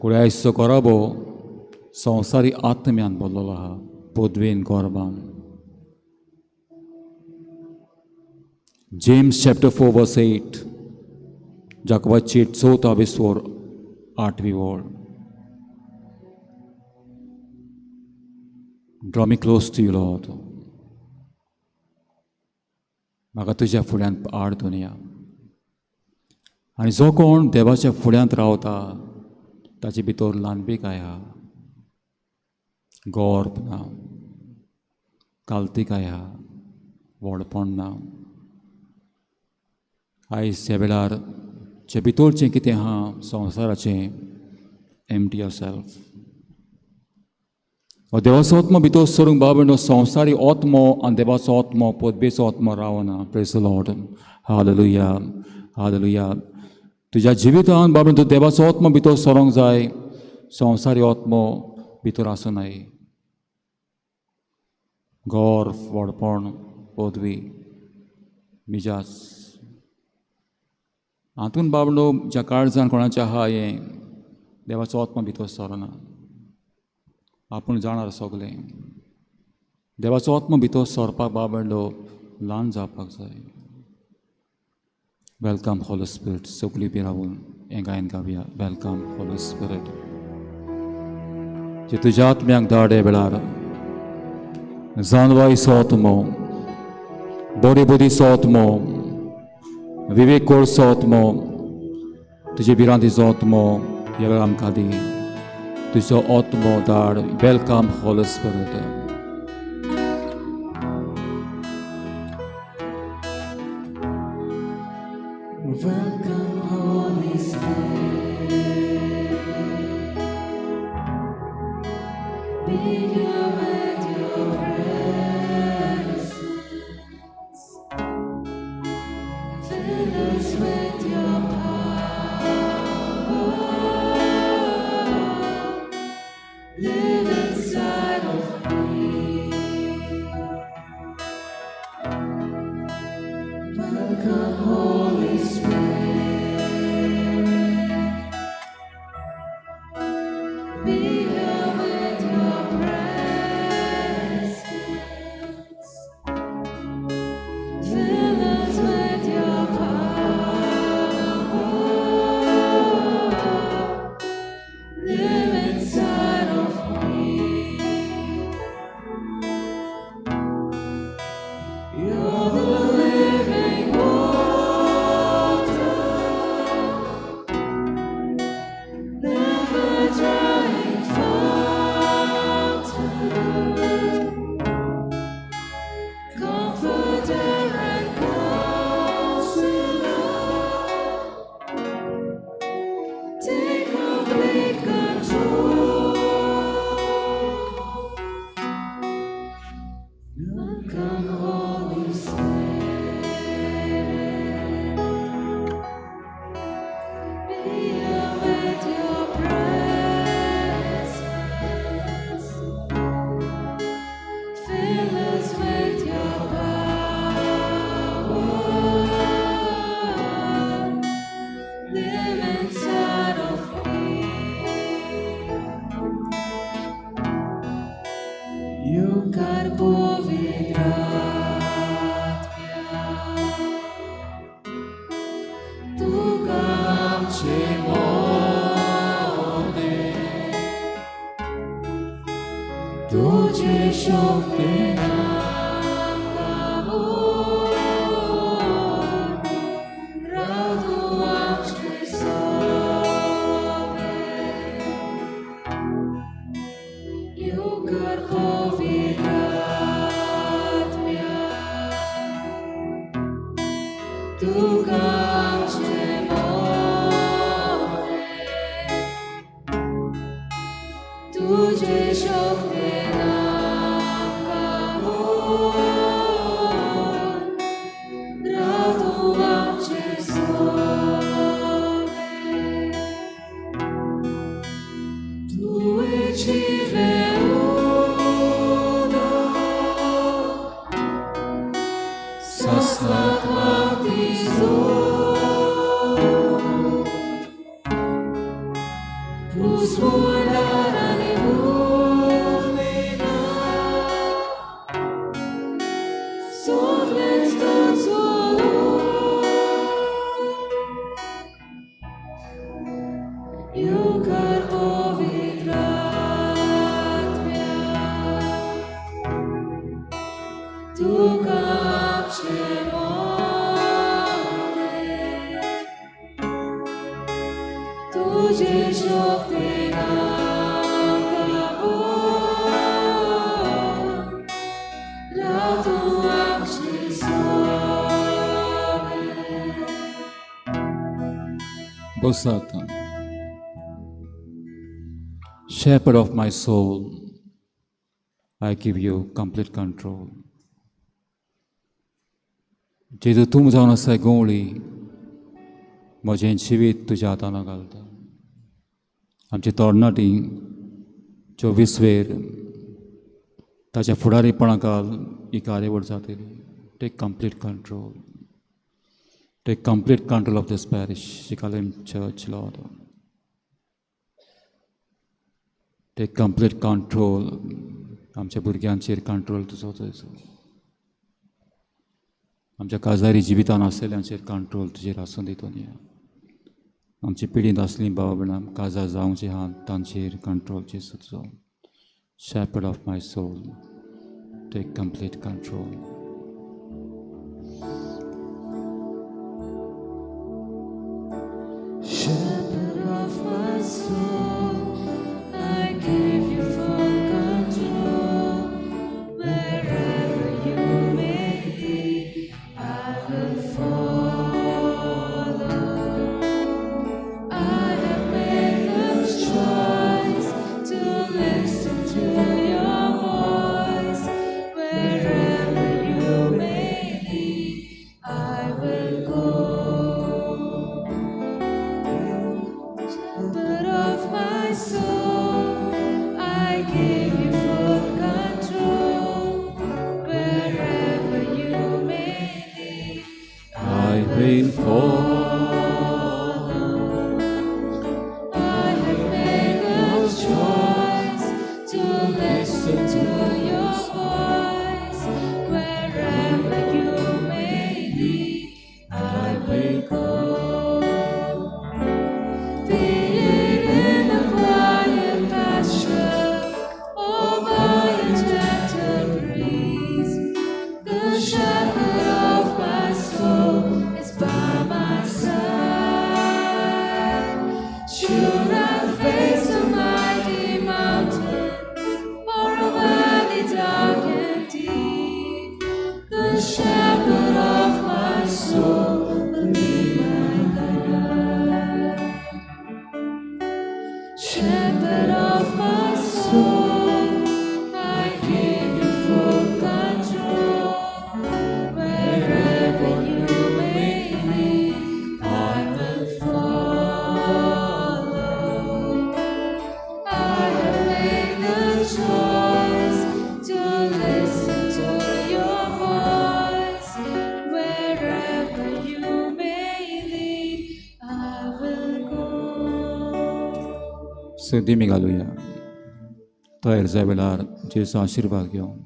कुळ्याचो घराबो संवसारी आत्म्यान बोल्लोलो आहा, पदवेन गोरबान. James chapter 4 verse 8, जाकोबाची 4 सोर 8 ओळ. Draw me close to you, Lord. म्हाका तुज्या फुड्यांत आड दुनिया. आनी जो कोण देवाच्या फुड्यांत रावता ताचे भितर ल्हानपीक आहा, गर्व ना, कालतीक आहा, व्हडपण ना. आयज ह्या वेळार जे भितरचें कितें आहा संवसाराचें, एम्प्टी योरसेल्फ. हो देवाचो आत्मो भितर सरूंक बाबा, संवसारी आत्मो आनी देवाचो आत्मो, पदवेचो आत्मो रावना. Praise the Lord, hallelujah, hallelujah. तुज्या जिवितान बाबा तूं देवाचो आत्मो भितर सरोंक जाय, संवसारी आत्मो भितर आसूं नये. गर्व, व्हडपण, पदवी, मिजास हातून बाबडो ज्या काळजान कोणाच्या आहा हें देवाचो आत्मो भितर सरना. आपूण जाणार सगलें. देवाचो आत्मो भितर सरपाक बाबडो ल्हान जावपाक जाय. Welcome Holi spirit. सगळीं बी रावून हें गायन गावया. Welcome Holi spirit. जे तुज्या आत्म्याक धाड ह्या वेळार, जानवायचो आत्मो, बरी बुद्धीचो आत्मो, विवेक कोर्सो आत्मो, तुजे भिरांतीचो आत्मो ह्या वेळार आमकां दी. तुजो आत्मो धाड. Welcome Holi spirit. Welcome, Holy Spirit. Be here with your presence. Fill us with your power. Live inside of me. Welcome, Holy Spirit. तुका आमचें मोगें, तुजे शक्तेन आमकां व्हर, राव तूं आमचे सोबे. तुवें जिवें उदक, सासणाक व्हांवती झोत, उसवून ल्हारांनी भुलयना, सगळेंच तूं चलोय. येवकार पवित्र आत्म्या, तुका आमचें मोगें, तुजे शक्तेन आमकां भर, राव तूं आमचे सोबे. बसात. Shepherd of my soul, I give you complete control. जेजू तूं जावन आसाय गवळी, म्हजें जिवीत तुज्या हातान घालता. आमची तरणाटी 24 वेर ताच्या फुडारीपणा खाल ही कार्यावळ जातली. Take complete control. Take complete control of this parish, Chicalim Church, Lord. Take complete control. आमच्या भुरग्यांचेर कंट्रोल तुजो तुजो, आमच्या काजारी जिवितान आसलेल्यांचेर कंट्रोल तुजेर आसूं दी दोनया. आमची पिडींत आसली भाव भयणां काजार जावचे आहा तांचेर कंट्रोल जेजू तुजो. Shepherd of my soul, take complete control. Shepherd of my soul, I give you full control. Wherever you may lead, I will follow. I have made the choice to listen to your voice. Wherever you may lead, I will go. Shepherd of my soul, I give you full control. Wherever you may lead, I will follow. I have made the choice to listen to your voice. Wherever you may lead, I will go. Be it in a quiet pasture or by a gentle breeze, the shepherd of my soul is by my side. Should I face a mighty mountain or a valley dark and deep, the shepherd of my soul will be my guide. Shepherd of my soul, I give you full control. Wherever you may lead, I will follow. I have made the choice to listen to your voice. Wherever you may lead, I will go. संदी घालुया तयार जाय वेळार जेजू आशिर्वाद घेवन.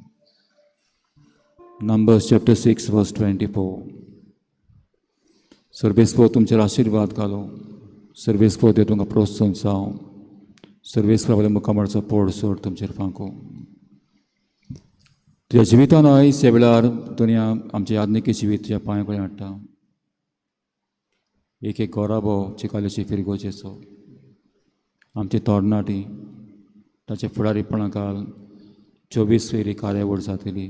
Numbers chapter 6 verse 24. सर्वेस्पर तुमचेर आशिर्वाद घालूं. सर्वेस्पर देव तुमकां प्रोत्साहन जावं. सर्वेस्पर आपल्या मुखामळाचो पोड सोड तुमचेर फांकूं. तुज्या जिवितान आयज ह्या वेळार दुनिया आमचे याज्ञिकी जिवीत तुज्या पांय कडेन हाडटा. एक एक गोराबो चिकालेची फिरगोजेचो, आमची तरणाटी ताच्या फुडारीपणा खाल 24 फेरी कार्यावळ जातली.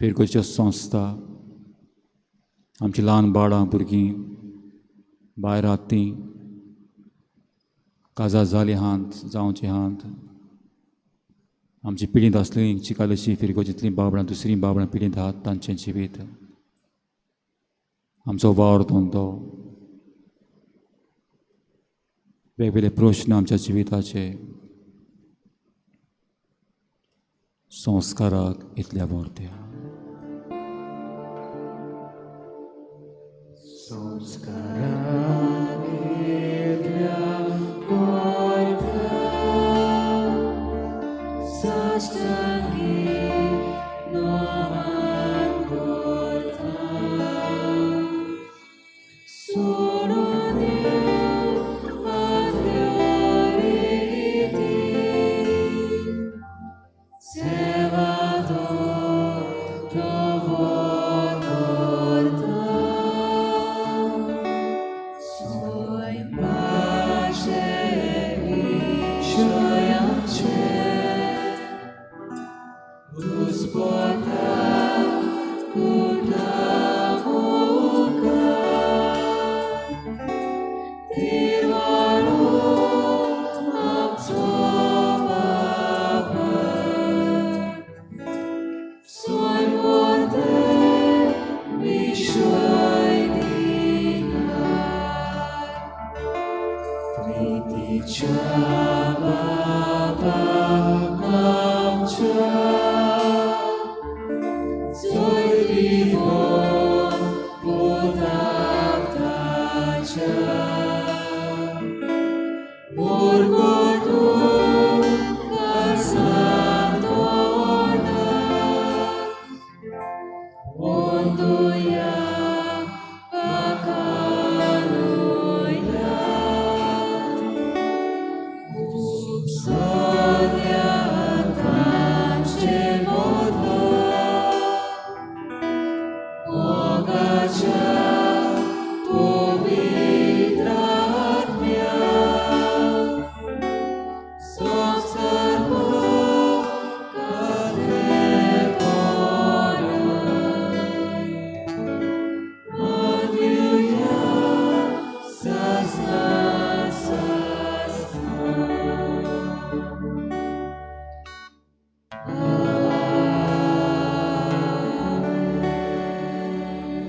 फिरगोजच्यो संस्था आमची ल्हान बाळां भुरगीं भायर आहात तीं काजार जाली आहात जावची आहात आमची पिडींत आसली चिकालशी फिरगोजींतलीं बाबडां दुसरीं बाबडां पिडींत आहात तांचें जिवीत आमचो वावर धंदो वेगवेगळे प्रश्न आमच्या जिविताचे संस्काराक इतल्या व्हरत्या.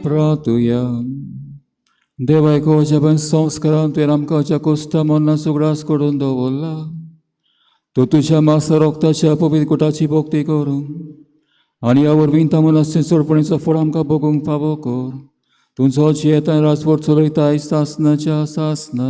प्रातुया देवाय कोच्या संस्कारान तुवें आमकां ज्या कोस्ता मरणाचो उगडास करून दवरला तो तुज्या मासा रोगताच्या पवित्र कुटाची भक्ती करून आनी ह्या वरवीं तामनाचे चडपणीचो फळ आमकां भोगूंक फावो कर. तुजो जियेता राजवट चलयता सासनाच्या सासना.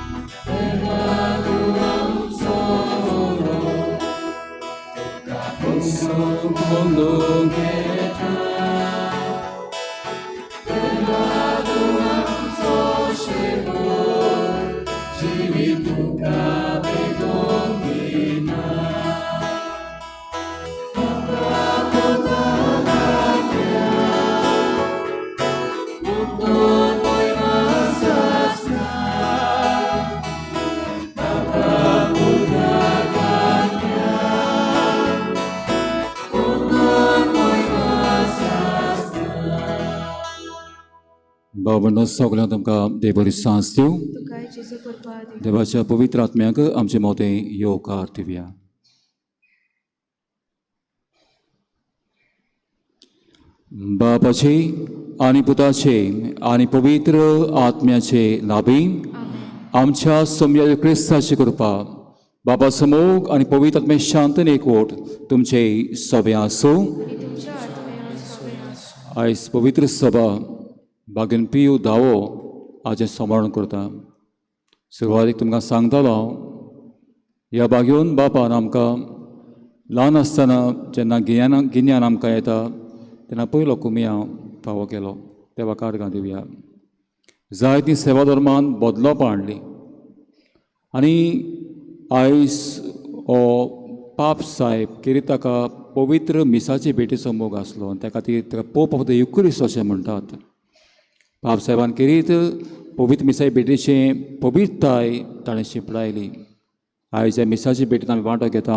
Deva भावंडो सगळ्यांक तुमकां देव बरी सांस दिवं. तुकाय जेजू कृपा दिवं. देवाच्या पवित्र आत्म्याक आमचे मोतें येवकार दिवया. बापाचे आनी पुताचे आनी पवित्र आत्म्याचे लाभी आमच्या सोमया क्रिस्ताची कृपा, बाबा समोग आनी पवित्र आत्मे शांतन एकवट तुमचे सगळे आसूं. आनी तुमच्या आत्म्या सगळें आसूं. आयज पवित्र सभा बागेन पियू धावो हाजें स्मरण करता. सुरवातीक तुमकां सांगतालो हांव, ह्या बागेवन बापान आमकां ल्हान आसतना जेन्ना गिन्यान आमकां येता तेन्ना पयलो कुमियांव फावो केलो देवा कारगां दिवया. जायतीं सेवा धर्मान बदलोवपां हाडलीं आनी आयज हो पाप साहेब कितें ताका पवित्र मिसाचे भेटीचो मोग आसलो आनी त्या खातीर ताका पोप ऑफ the Eucharist अशें म्हणटात. पाप साहेबान केरीत पवित्र मिसाचे भेटीचें पवित्रताय ताणें शिंपडायली. आयज ह्या मिसाची भेटीन आमी वांटो घेता.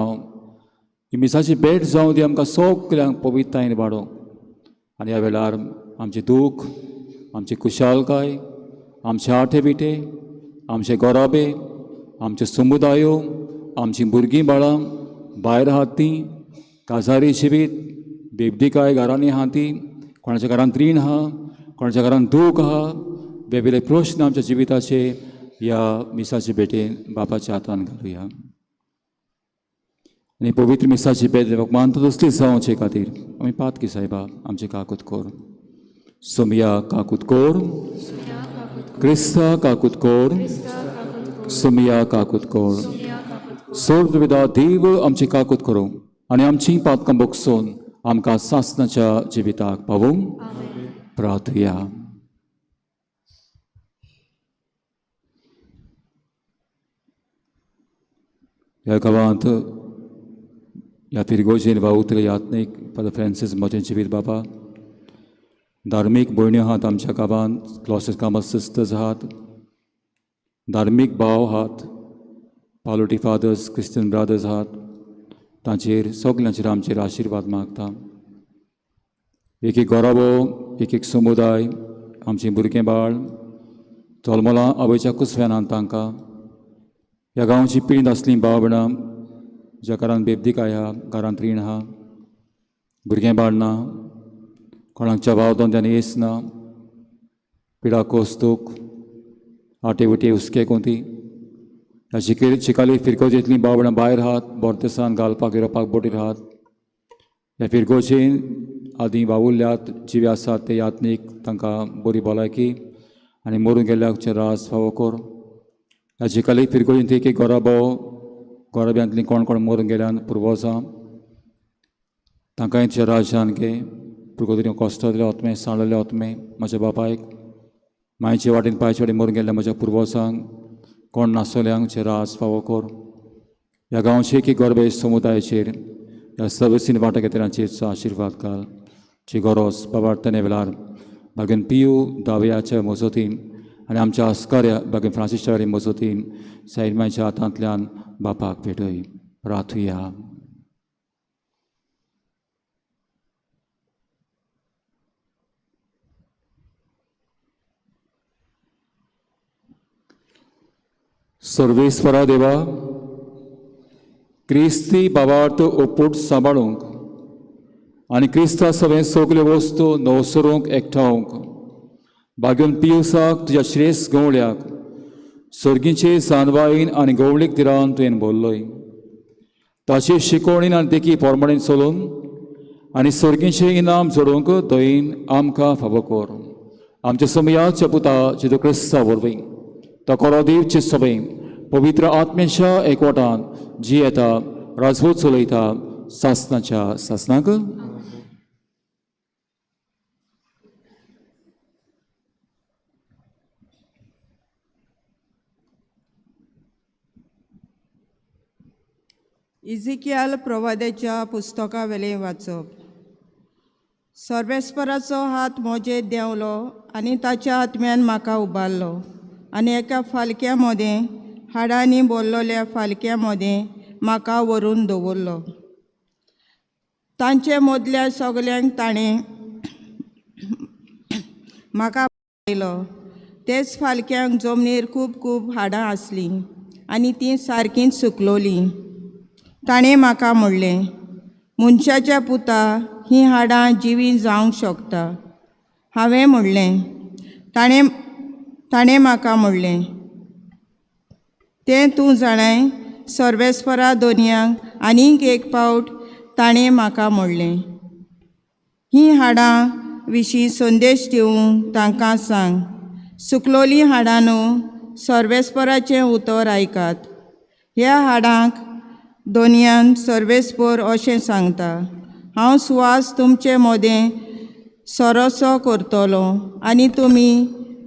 ही मिसाची भेट जावं ती आमकां सगल्यांक पवित्रतायेन वाडोवंक आनी ह्या वेळार आमचें दूख, आमची खुशालकाय, आमचे आठे विटे, आमचे गोराबे, आमचे समुदायो, आमचीं भुरगीं बाळां भायर आहात तीं, काजारी जिवीत बेबदीकाय घरांनी आहा ती, कोणाच्या घरांत रीण आहा, कोणाच्या घरांत दूख आहा, वेगवेगळे प्रश्न आमच्या जिविताचे ह्या मिसाचे भेटेन बापाच्या हातान घालुया. आनी पवित्र मिसाची भेट देवाक मानता तसली जावचे खातीर आमी पातकी सायबा आमचे काकूत कोर. सोमया काकूत कोर, क्रिस्ता काकूत कोर, सोमया काकूत कोर. सोर्द देव आमची काकूत करूं आनी आमची पातकां बगसून आमकां सासणाच्या जिविताक पावूंक प्रार्थया. ह्या गांवांत ह्या फिरगोजेन वावुरतले यात्नीक फादर फ्रांसीस म्हजें जिवीत बाबा, धार्मीक भयण्यो आहात आमच्या गांवांत, क्लॉसेस कामत सिस्टर्स आहात, धार्मीक भाव आहात, पालोटी फादर्स, क्रिस्टियन ब्रादर्स आहात, तांचेर सगल्यांचेर आमचेर आशिर्वाद मागता. एक एक गोराबो, एक एक समुदाय, आमचीं भुरगीं बाळ जल्मलां आवयच्या कुसव्यानान तांकां ह्या गांवची पिंड आसलीं भाव भयणां ज्या घरांत बेबदीकाय आहा, घरांत रीण आहा, भुरगें बाळ ना, कोणाक चबाव धंद्यान येस ना, पिडा कोस्तूक आटे वटे हुस्के कोंती, ह्या चिकाली फिरगोजेंतलीं भाव भयणां भायर आहात, बोर्देसान घालपाक युरोपाक बोटीर आहात. ह्या फिरगोजेन आदीं वावुरल्यात जिवे आसात ते यात्नीक तांकां बरी भलायकी आनी मरून गेल्ल्याक रास फावो कर. ह्या चिकाली फिरगोजेंत एक एक गोराबो, गोराब्यांतलीं कोण कोण मरून गेल्यान पुर्वजां तांकांय तुज्या राज्यान घे. पुर्गोदरी कोस्तांतले ओतमे, सांडलेले ओतमे म्हज्या बापायक, मायचे वाटेन पायचे वाटेन मरून गेल्ल्या म्हज्या पुर्वजांक, कोण नासलेल्यांक तुजें राज फावो कर. ह्या गांवचे एक गोरबे समुदायाचेर ह्या सर्विसीन वांटो घेतल्यांचेर आशिर्वाद घाल. जी गरज बाबा तेने वेळार बागेन पियू दाव्याच्या मजतीन आनी आमच्या आस्काऱ्या बागेन फ्रांसीस शारी मजतीन साईमायच्या हातांतल्यान बापाक भेटय. प्रार्थुया. सर्वेस्वरा देवा, क्रिस्ती बाबार्थ ओपूट सांबाळूंक आनी क्रिस्ता सगळें सगल्यो वस्तू नवसरूंक एकठावंक बागेवन पियुसाक तुज्या श्रेश्ठ गवळ्याक सर्गीचे जानवाईन आनी गवळीक दिरान तुवें बोल्लोय. ताचे शिकवणीन आनी देखी पोरमाणेन चलून आनी सर्गीचें इनाम जोडूंक दयीन आमकां फावो कर. आमच्या समयाच्या पुता जेजू क्रिस्ता वरवीं तो कोरोदेवचे सभें पवित्र आत्म्याच्या एकवटान जी येता राजवत चलयता सासनाच्या सासनाक. इजिकियाल प्रवाद्याच्या पुस्तका वेलें वाचप. सर्वेस्पराचो हात म्हजेर देंवलो आनी ताच्या आत्म्यान म्हाका उबारलो आनी एका फालक्या मदें हाडांनी बोल्लोल्या फालक्या मदें म्हाका व्हरून दवरलो. तांचे मदल्या सगल्यांक ताणें म्हाका आयलो. तेच फालक्यांक जमनीर खूब खूब हाडां आसलीं आनी तीं सारकींच सुकलोलीं. ताणें म्हाका म्हणलें, मनशाच्या पुता, हीं हाडां जिवीं जावंक शकता. हांवें म्हणलें, ताणें ताणें म्हाका म्हणलें, तें तूं जाणाय सर्वेस्परा दोनयांक. आनीक एक फावट ताणें म्हाका म्हणलें, हीं हाडां विशीं संदेश दिवंक तांकां सांग, सुकलोलीं हाडां न्हू, सर्वेस्पराचें उतर आयकात. ह्या हाडांक दोनयान सर्वेस्पर अशें सांगता, हांव सुवास तुमचे मदें सरोसो करतलो आनी तुमी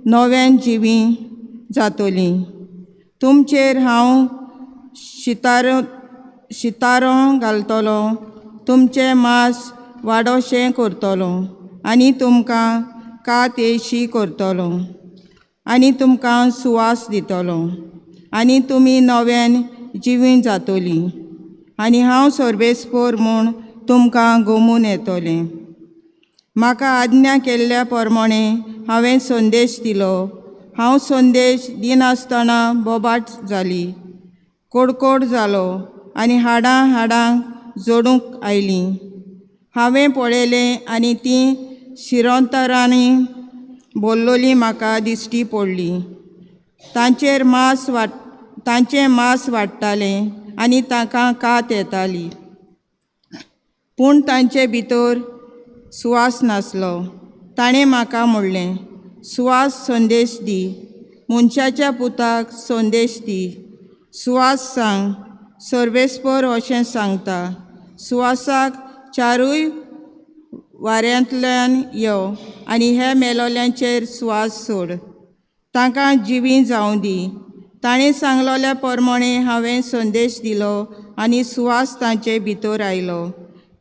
नव्यान जिवीं जातलीं. तुमचेर हांव शितारो शितारो घालतलो, तुमचें मांस वाडोशें करतलो आनी तुमकां कात येयशी करतलो आनी तुमकां सुवास दितलो आनी तुमी नव्यान जिवीं जातलीं आनी हांव सर्वेस्पर म्हूण तुमकां गोमून येतलें. म्हाका आज्ञा केल्ल्या प्रमाणे हांवें संदेश दिलो. हांव संदेश दिनासतना बोबाट जाली, कोडकोड जालो आनी हाडां हाडांक जोडूंक आयलीं. हांवें पळयलें आनी तीं शिरोंतरांनी बोल्लोलीं म्हाका दिश्टी पडली. तांचेर मांस वाड तांचें मांस वाडटालें आनी तांकां कात येताली, पूण तांचे भितर सुवास नासलो. ताणें म्हाका म्हणलें, सुवास संदेश दी, मनशाच्या पुताक संदेश दी, सुवास सांग, सर्वेस्पर अशें सांगता, सुवासाक चारूय वाऱ्यांतल्यान यो आनी ह्या मेलोल्यांचेर सुवास सोड, तांकां जिवीं जावं दी. ताणें सांगलोल्या प्रमाणे हांवें संदेश दिलो आनी सुवास तांचे भितर आयलो.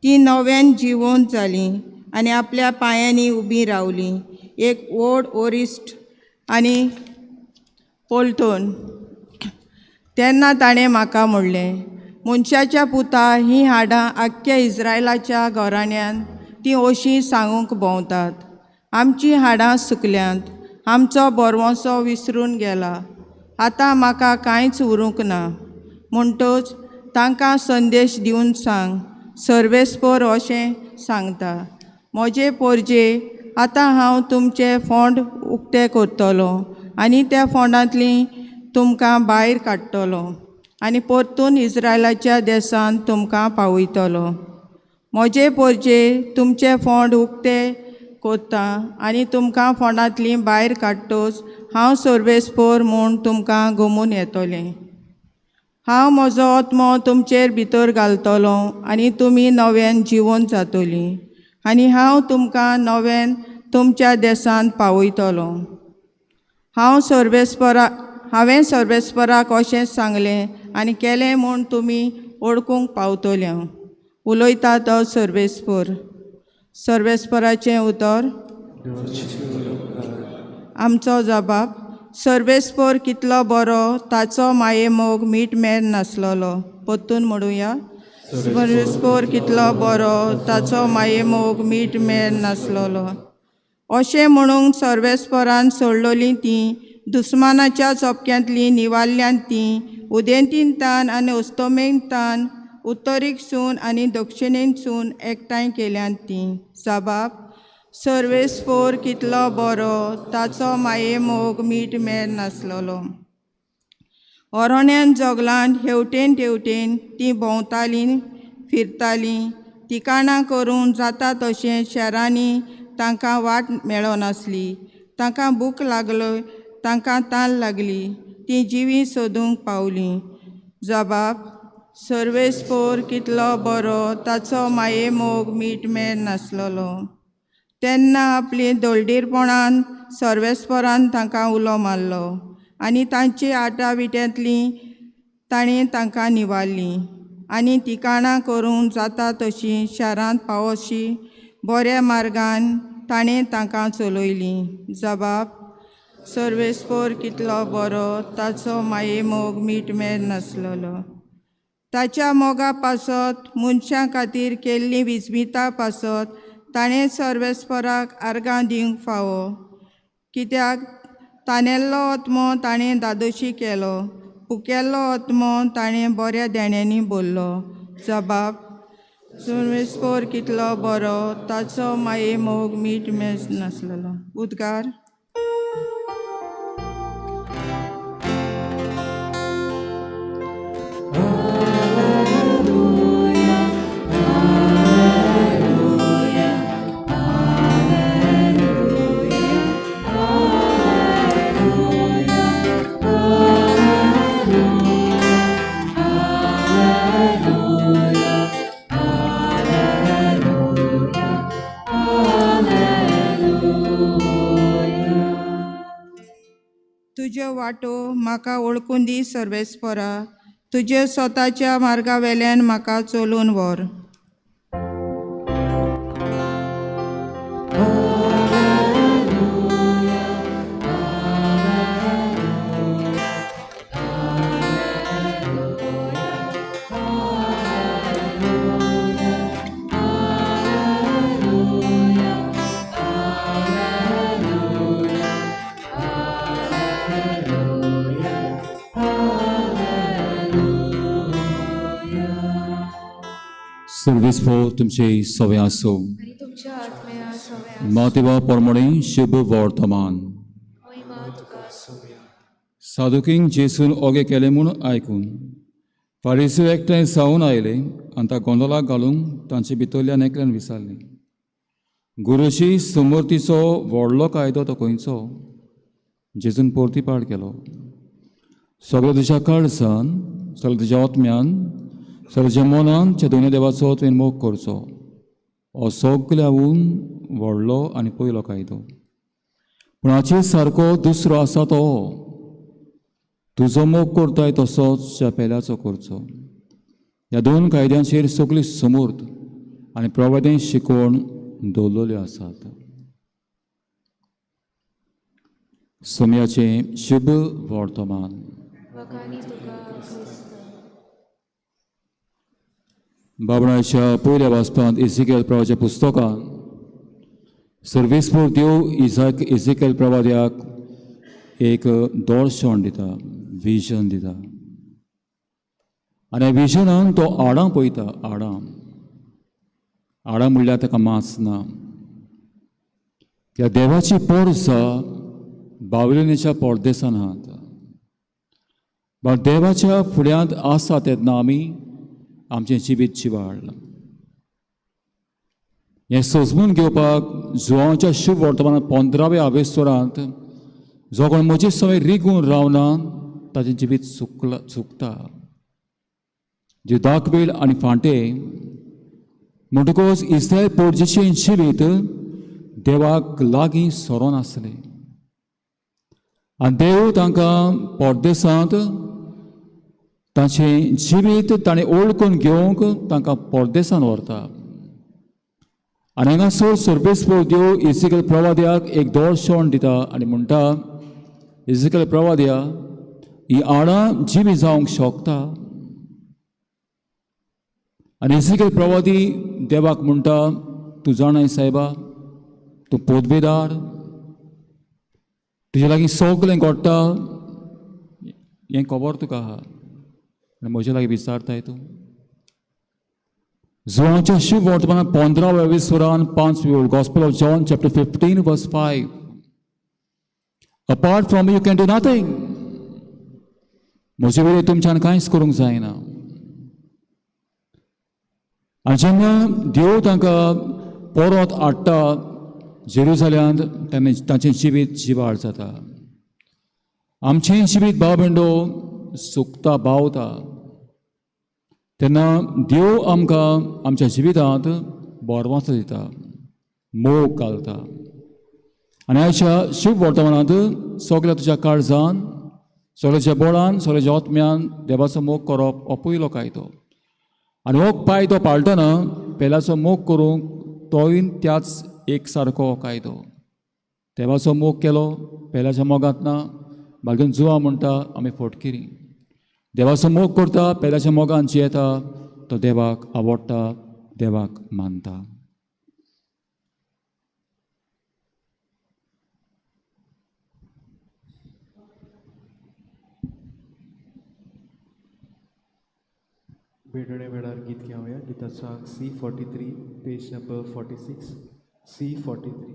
तीं नव्यान जिवंत जालीं आनी आपल्या पांयांनी उबीं रावलीं. एक व्हड ओरिस्ट आनी पोलतून. तेन्ना ताणें म्हाका म्हणलें, मनशाच्या पुता, हीं हाडां आख्ख्या इस्रायलाच्या घराण्यान तीं अशीं सांगूंक भोंवतात, आमचीं हाडां सुकल्यांत, आमचो बरवंसो विसरून गेला, आतां म्हाका कांयच उरूंक ना. म्हणटच तांकां संदेश दिवन सांग, सर्वेस्पर अशें सांगता, म्हजे पोरजे, आतां हांव तुमचे फोंड उक्ते करतलो आनी त्या फोंडांतली तुमकां भायर काडटलो आनी परतून इस्रायलाच्या देशांत तुमकां पावयतलो. म्हजे पोरजे, तुमचे फोंड उक्ते कोत्ता आनी तुमकां फोंडांतली भायर काडटोच हांव सर्वेस्पर म्हूण तुमकां गोमून येतलें. हांव म्हजो आत्मो तुमचेर भितर घालतलो आनी तुमी नव्यान जिवन जातलीं आनी हांव तुमकां नव्यान तुमच्या देशांत पावयतलो. हांव सर्वेस्परा हांवें सर्वेस्पराक अशें सांगलें आनी केलें म्हूण तुमी वळखूंक पावतले. उलयता तो सर्वेस्पर. सर्वेस्पराचें उतर. आमचो जबाब. सर्वेस्पर कितलो बरो, ताचो मायेमोग मीठ मेर नासलोलो. परतून म्हणुया, सर्वेस्पर कितलो बरो, ताचो मायेमोग मीठ मेर नासलोलो. अशें म्हणूंक सर्वेस्परान सोडलोलीं तीं दुस्मानाच्या चोपक्यांतलीं निवारल्यांत तीं उदेंतींतान आनी अस्तमेंतान, उत्तरीकसून आनी दक्षिणेंतसून एकठांय केल्यांत तीं. जबाब. सर्वेस्पर कितलो बरो, ताचो मायेमोग मीठ मेर नासलोलो. अरण्यान जगलान हेवटेन तेवटेन तीं भोंवतालीं फिरतालीं, तिकाणां करून जाता तशें शारांनी तांकां वाट मेळनासली. तांकां भूक लागलो, तांकां तान लागली, तीं जिवीं सोदूंक पावलीं. जबाब. सर्वेस्पर कितलो बरो, ताचो मायेमोग मीठ मेर नासलोलो. तेन्ना आपली दळडीरपणान सर्वेस्परान तांकां उलो मारलो आनी तांची आटाविट्यांतलीं ताणें तांकां निवारलीं आनी तिकाणां करूंक जाता तशीं शारांत पावोशी बऱ्या मार्गान ताणें तांकां चलयलीं. जबाब. सर्वेस्पर कितलो बरो, ताचो मायेमोग मीठ मेर नासलोलो. ताच्या मोगा पासत मनशां खातीर केल्लीं विस्मिता पासत ताणें सर्वेस्पराक आर्गां दिवंक फावो. कित्याक तानेल्लो आत्मो ताणें दादोशी केलो, पुकेल्लो आत्मो ताणें बऱ्या देण्यांनी बोल्लो. जबाब सुरवेस्पोर कितलो बरो, ताचो माये मोग मीठ मेज नासलेलो. उद्गार. तुज्यो वाटो म्हाका वळखून दी सर्वेस्परा, तुज्या स्वताच्या मार्गा वेल्यान म्हाका चलून व्हर. सर्वेस्पोर तुमचे सवे आसूं. आनी तुमच्या आत्म्या सव्या. मातेवा प्रमाणे शुभ वर्तमान. महिमा तुका. साधुकींक जेसून ओगे केले म्हूण आयकून फारीसू एकठांय जावन आयले आनी त्या गोंदळाक घालूंक तांचे भितरल्यान एकल्यान विचारलें, गुरुजी, समर्थीचो व्हडलो कायदो तो खंयचो? जेजून परतीपाड केलो, सगळ्या तुज्या काळजान, सगळ्या तुज्या आत्म्यान, सगळ्या तुज्या मनान त्या दोनूय देवाचो तुवें मोग करचो. हो सगळ्याहून व्हडलो आनी पयलो कायदो. पूण हाचे सारको दुसरो आसा तो, तुजो मोग करताय तसोच त्या पेल्याचो करचो. ह्या दोन कायद्यांचेर सगळी समूर्त आनी प्रवादें शिकवण दवरलेल्यो आसात. सोम्याचें शुभ वर्तमान. वखानी तुका क्रिस्त. बाबणाच्या पयल्या वाचपांत इजिकेल प्रवाच्या पुस्तकान सर्वेस्पोर देव इजाक इजिकेल प्रवाद्याक एक दर्शन दिता, विजन दिता. आनी ह्या विजनान तो आडां पळयता. आडां आडां म्हणल्यार ताका मांस ना. त्या देवाची पोरसा बावलिनीच्या परदेसान आहात, बट देवाच्या फुड्यांत आसा तेन्ना आमी आमचें जिवीत जिवाळ. हें सजमून घेवपाक जुवांच्या शुभ वर्तमानांत 15व्या आवेस्तोरांत जो कोण म्हजे सवय रिगून रावना ताचें जिवीत चुकला चुकता. जे दाखवेल आनी फांटे म्हणटकच इस्रायल पोरजेचें जिवीत देवाक लागीं सरोन आसलें आनी देव तांकां परदेसांत तांचें जिवीत ताणें ओळखून घेवंक तांकां परदेसान व्हरता. आनी हांगासर सर्वेस्पोर देव इजिकल प्रवाद्याक एक दर्शन दिता आनी म्हणटा, इजिकल प्रवाद्या, ही आडां जिवी जावंक शकता. आनी इजिकल प्रवादी देवाक म्हणटा, तूं जाणाय सायबा, तूं पोदवेदार, तुजे लागीं सगळें घडटा, हें खबर तुका आहा आनी म्हजे लागीं विचारताय तूं. जुवांच्या शुभ वर्तमानात 15व्या विसरान 5 gospel of John chapter 15 verse 5. Apart from you can do nothing. म्हजे वयलें तुमच्यान कांयच करूंक जायना. आनी जेन्ना देव तांकां परत हाडटा जेरुजाल्यांत तेन्ना तांचें जिवीत जिवाळ जाता. आमचें जिवीत भाव भयणो सुकता बावता तेन्ना देव आमकां आमच्या जिवितांत बरवाचो दिता, मोग घालता. आनी आयच्या शुभ वर्तमानांत सगळ्या तुज्या काळजान, सगळ्याच्या बोळान, सगळ्याच्या आत्म्यान देवाचो मोग करप हो पयलो कायदो. आनी हो कायदो पाळटना पेल्याचो मोग करूंक तोय त्याच एक सारको हो कायदो. देवाचो मोग केलो पेल्याच्या मोगांत ना, मागीर जुवा म्हणटा आमी फटकिरी. देवाचो मोग करता पेल्याच्या मोगान जियेता तो देवाक आवडटा, देवाक मानता. भेटवणे वेळार गीत घेवया. गिताचो आंक C43, page number 46, C43.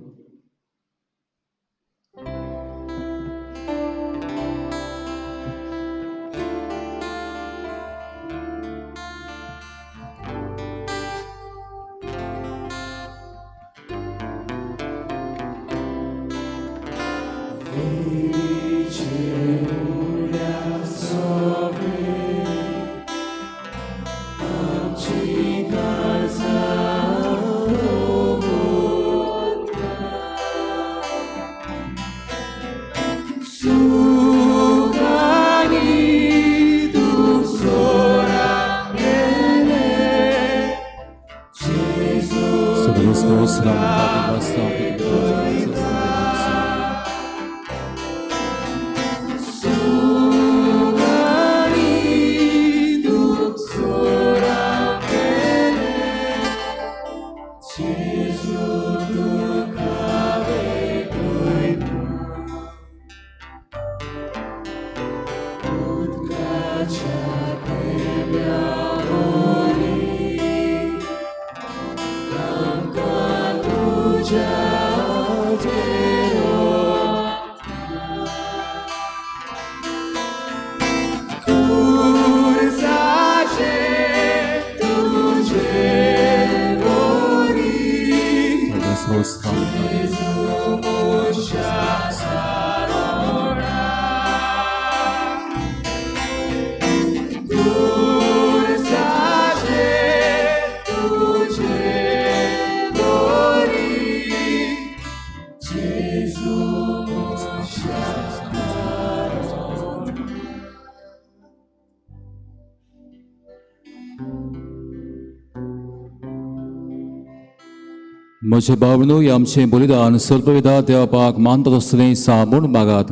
म्हजे भावनो आमचें बलिदान सर्वविधा देवपाक मानता तसलें सामून मागात.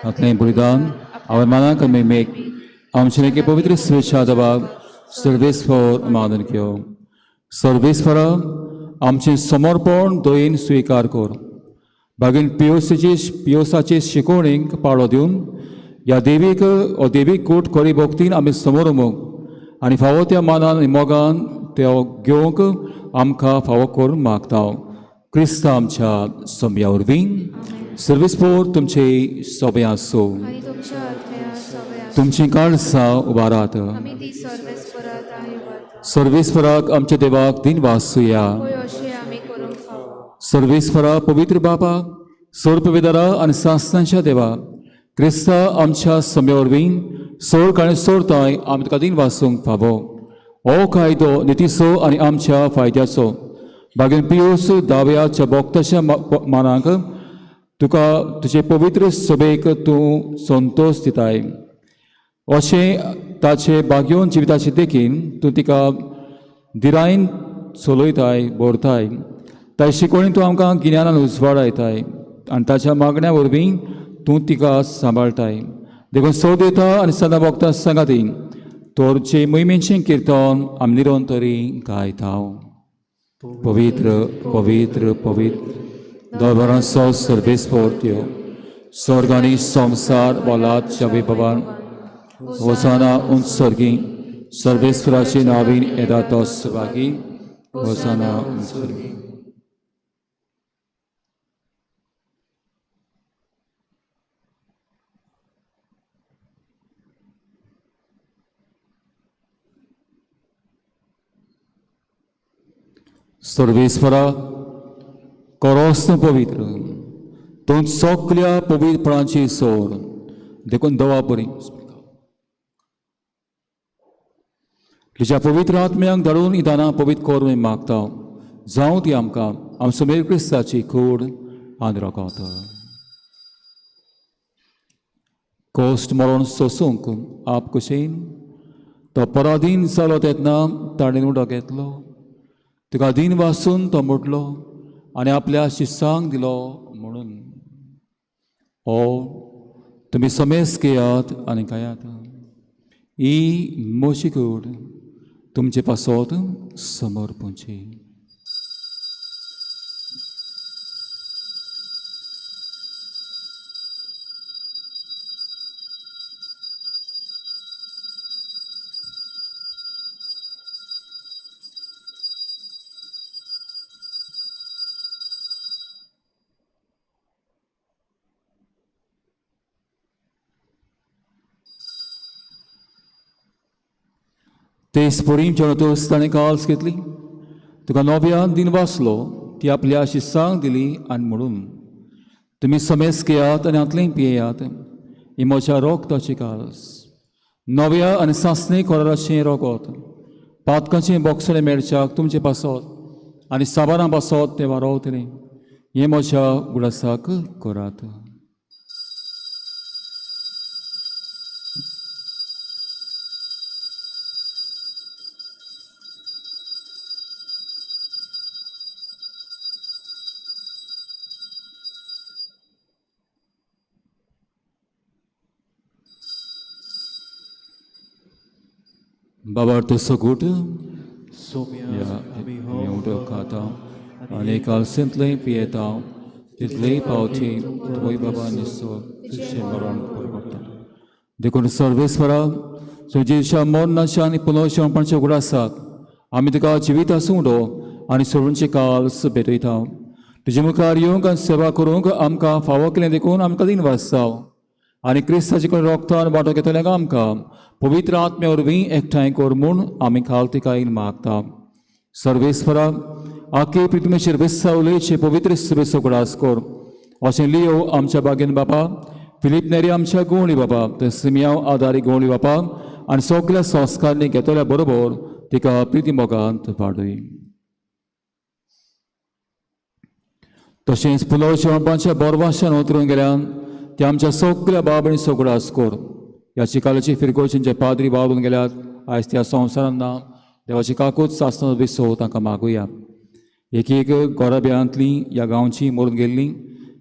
आपलें बलिदान हांवें मानाक मेमेक आमचें एके पवित्र स्वेच्छा देवाक सर्वेस्वर मानून घेव. सर्वेस्वरा आमचें समर्पण दयेन स्विकार कर. बागेन पियोसाचे शिकोवणेक पाळो दिवन ह्या देवीक हो देवीक कूट खरी भक्तीन आमी समोर उमोक आनी फावो त्या मानान आनी मोगान त्यो घेवंक आमकां फावो करून मागता. क्रिस्त आमच्या सोम्या वरवीं सर्वेस्पोर तुमचे सोबे आसूं. तुमचीं काळसां उबारात. सर्वेस्पराक आमच्या देवाक दिन वासुया. सर्वेस्परा पवित्र बापा सोर्पविदारा आनी सासणाच्या देवा क्रिस्ता आमच्या सोम्या वरवीं सोड काणी सोडताय आमी तुका दिन वासूंक फावो. हो कायदो नितीचो आनी आमच्या फायद्याचो बागेन पियोस दाव्याच्या भोक्ताच्या मानाक तुका तुजे पवित्र सभेक तूं संतोश दिताय. अशें ताचे बागयोन जिविताचे देखीन तूं तिका धिरायेन चलयताय भरताय. ताचे शिकवणी तूं आमकां गिन्यानान उजवाडायताय आनी ताच्या मागण्या वरवीं तूं तिका सांबाळटाय. देखून सो देता आनी सदां भोगता सांगाती तोरचे मोहिमेचें किर्तन आमी निरंतरी गायता. पवित्र पवित्र पवित्र दरबारांचो सर्वेस्पोर त्यो स्वर्ग आनी संवसार बलाच्या विभवान होसाना उत्सर्गी सर्वेस्वराचे नावीन येता तो सुभागी होसाना उत्सर्गी. सर्वेस्वरा करोस पवित्र तूं सगल्या पवित्रपणाची सोड देखून दवा बरी तुज्या पवित्र आत्म्यांक धाडून इदानां पवित्र कर मागता. जावं ती आमकां आमचो मेर क्रिस्ताची कूड आनी रगत. कोश्ट मरण सोसूंक आप कुशीन तो पराधीन जालो तेन्ना ताणें उदक घेतलो. तुका दीन वासून तो म्हटलो आनी आपल्या शिसांक दिलो म्हणून ओ तुमी समेस घेयात आनी खायात. ही म्हजी कूड तुमचे पासत समर्पणची. जेस पुरीम जेवणातूच ताणें काल्स घेतली, तुका नव्यान दिन वाचलो, ती आपल्या शिस्सांक दिली आनी म्हणून तुमी समेस घेयात आनी हातलें पियेयात, ही म्हज्या रोगताची काल्स, नव्या आनी सासणी कोराचें रोगत, पातकाचें बोगसणें मेळच्याक तुमचे पासत आनी साबारां पासत तें वारोवतलें. हें म्हज्या उगडासाक करात. बाबा सगूट सोम्या आमी हो उदक खाता आनी कालसेंतलें पियेता तितलेय पावटी तुवय बाबा निसो तुजें मरण परवडटा. देखून सर्वेस्वरा, तुजेच्या मरणाच्या आनी पुनर्जिवपणाच्या उगडासाक आमी तुका जिवीत आसूं उडो आनी सोडूनचे काल्स भेटयता. तुजे मुखार येवंक आनी सेवा करूंक आमकां फावो केलें देखून आमकां दिनवास जावं आनी क्रिस्ताचे कडेन रोगतान वांटो घेतल्यांक आमकां पवित्र आत्म्या वरवीं एकठांय कर म्हूण आमी खालतिकायेन मागता. सर्वेस्वरा, आखे पृथ्वीचेर वेसावलेचे पवित्र सुबेचो उगडास कर. अशें लियो आमच्या बागेन बापा, फिलीप नेरी आमच्या गोवणी बापा, ते सिमियांव आदारी गोवणी बापा आनी सगल्या संस्कारांनी घेतल्या बरोबर तिका प्रिती मोगांत वाडय. तशेंच पुनर्जिवपाच्या बोरवाशान उतरून गेल्यान ते आमच्या सगल्या बाब आनी सगळो कर. ह्या चिकालाची फिरगोशींचे पाद्री वावरून गेल्यात आयज त्या संवसारांत ना, देवाची काकूत सासणाचो विसव तांकां मागुया. एक एक गोराब्यांतलीं ह्या गांवची मरून गेल्लीं,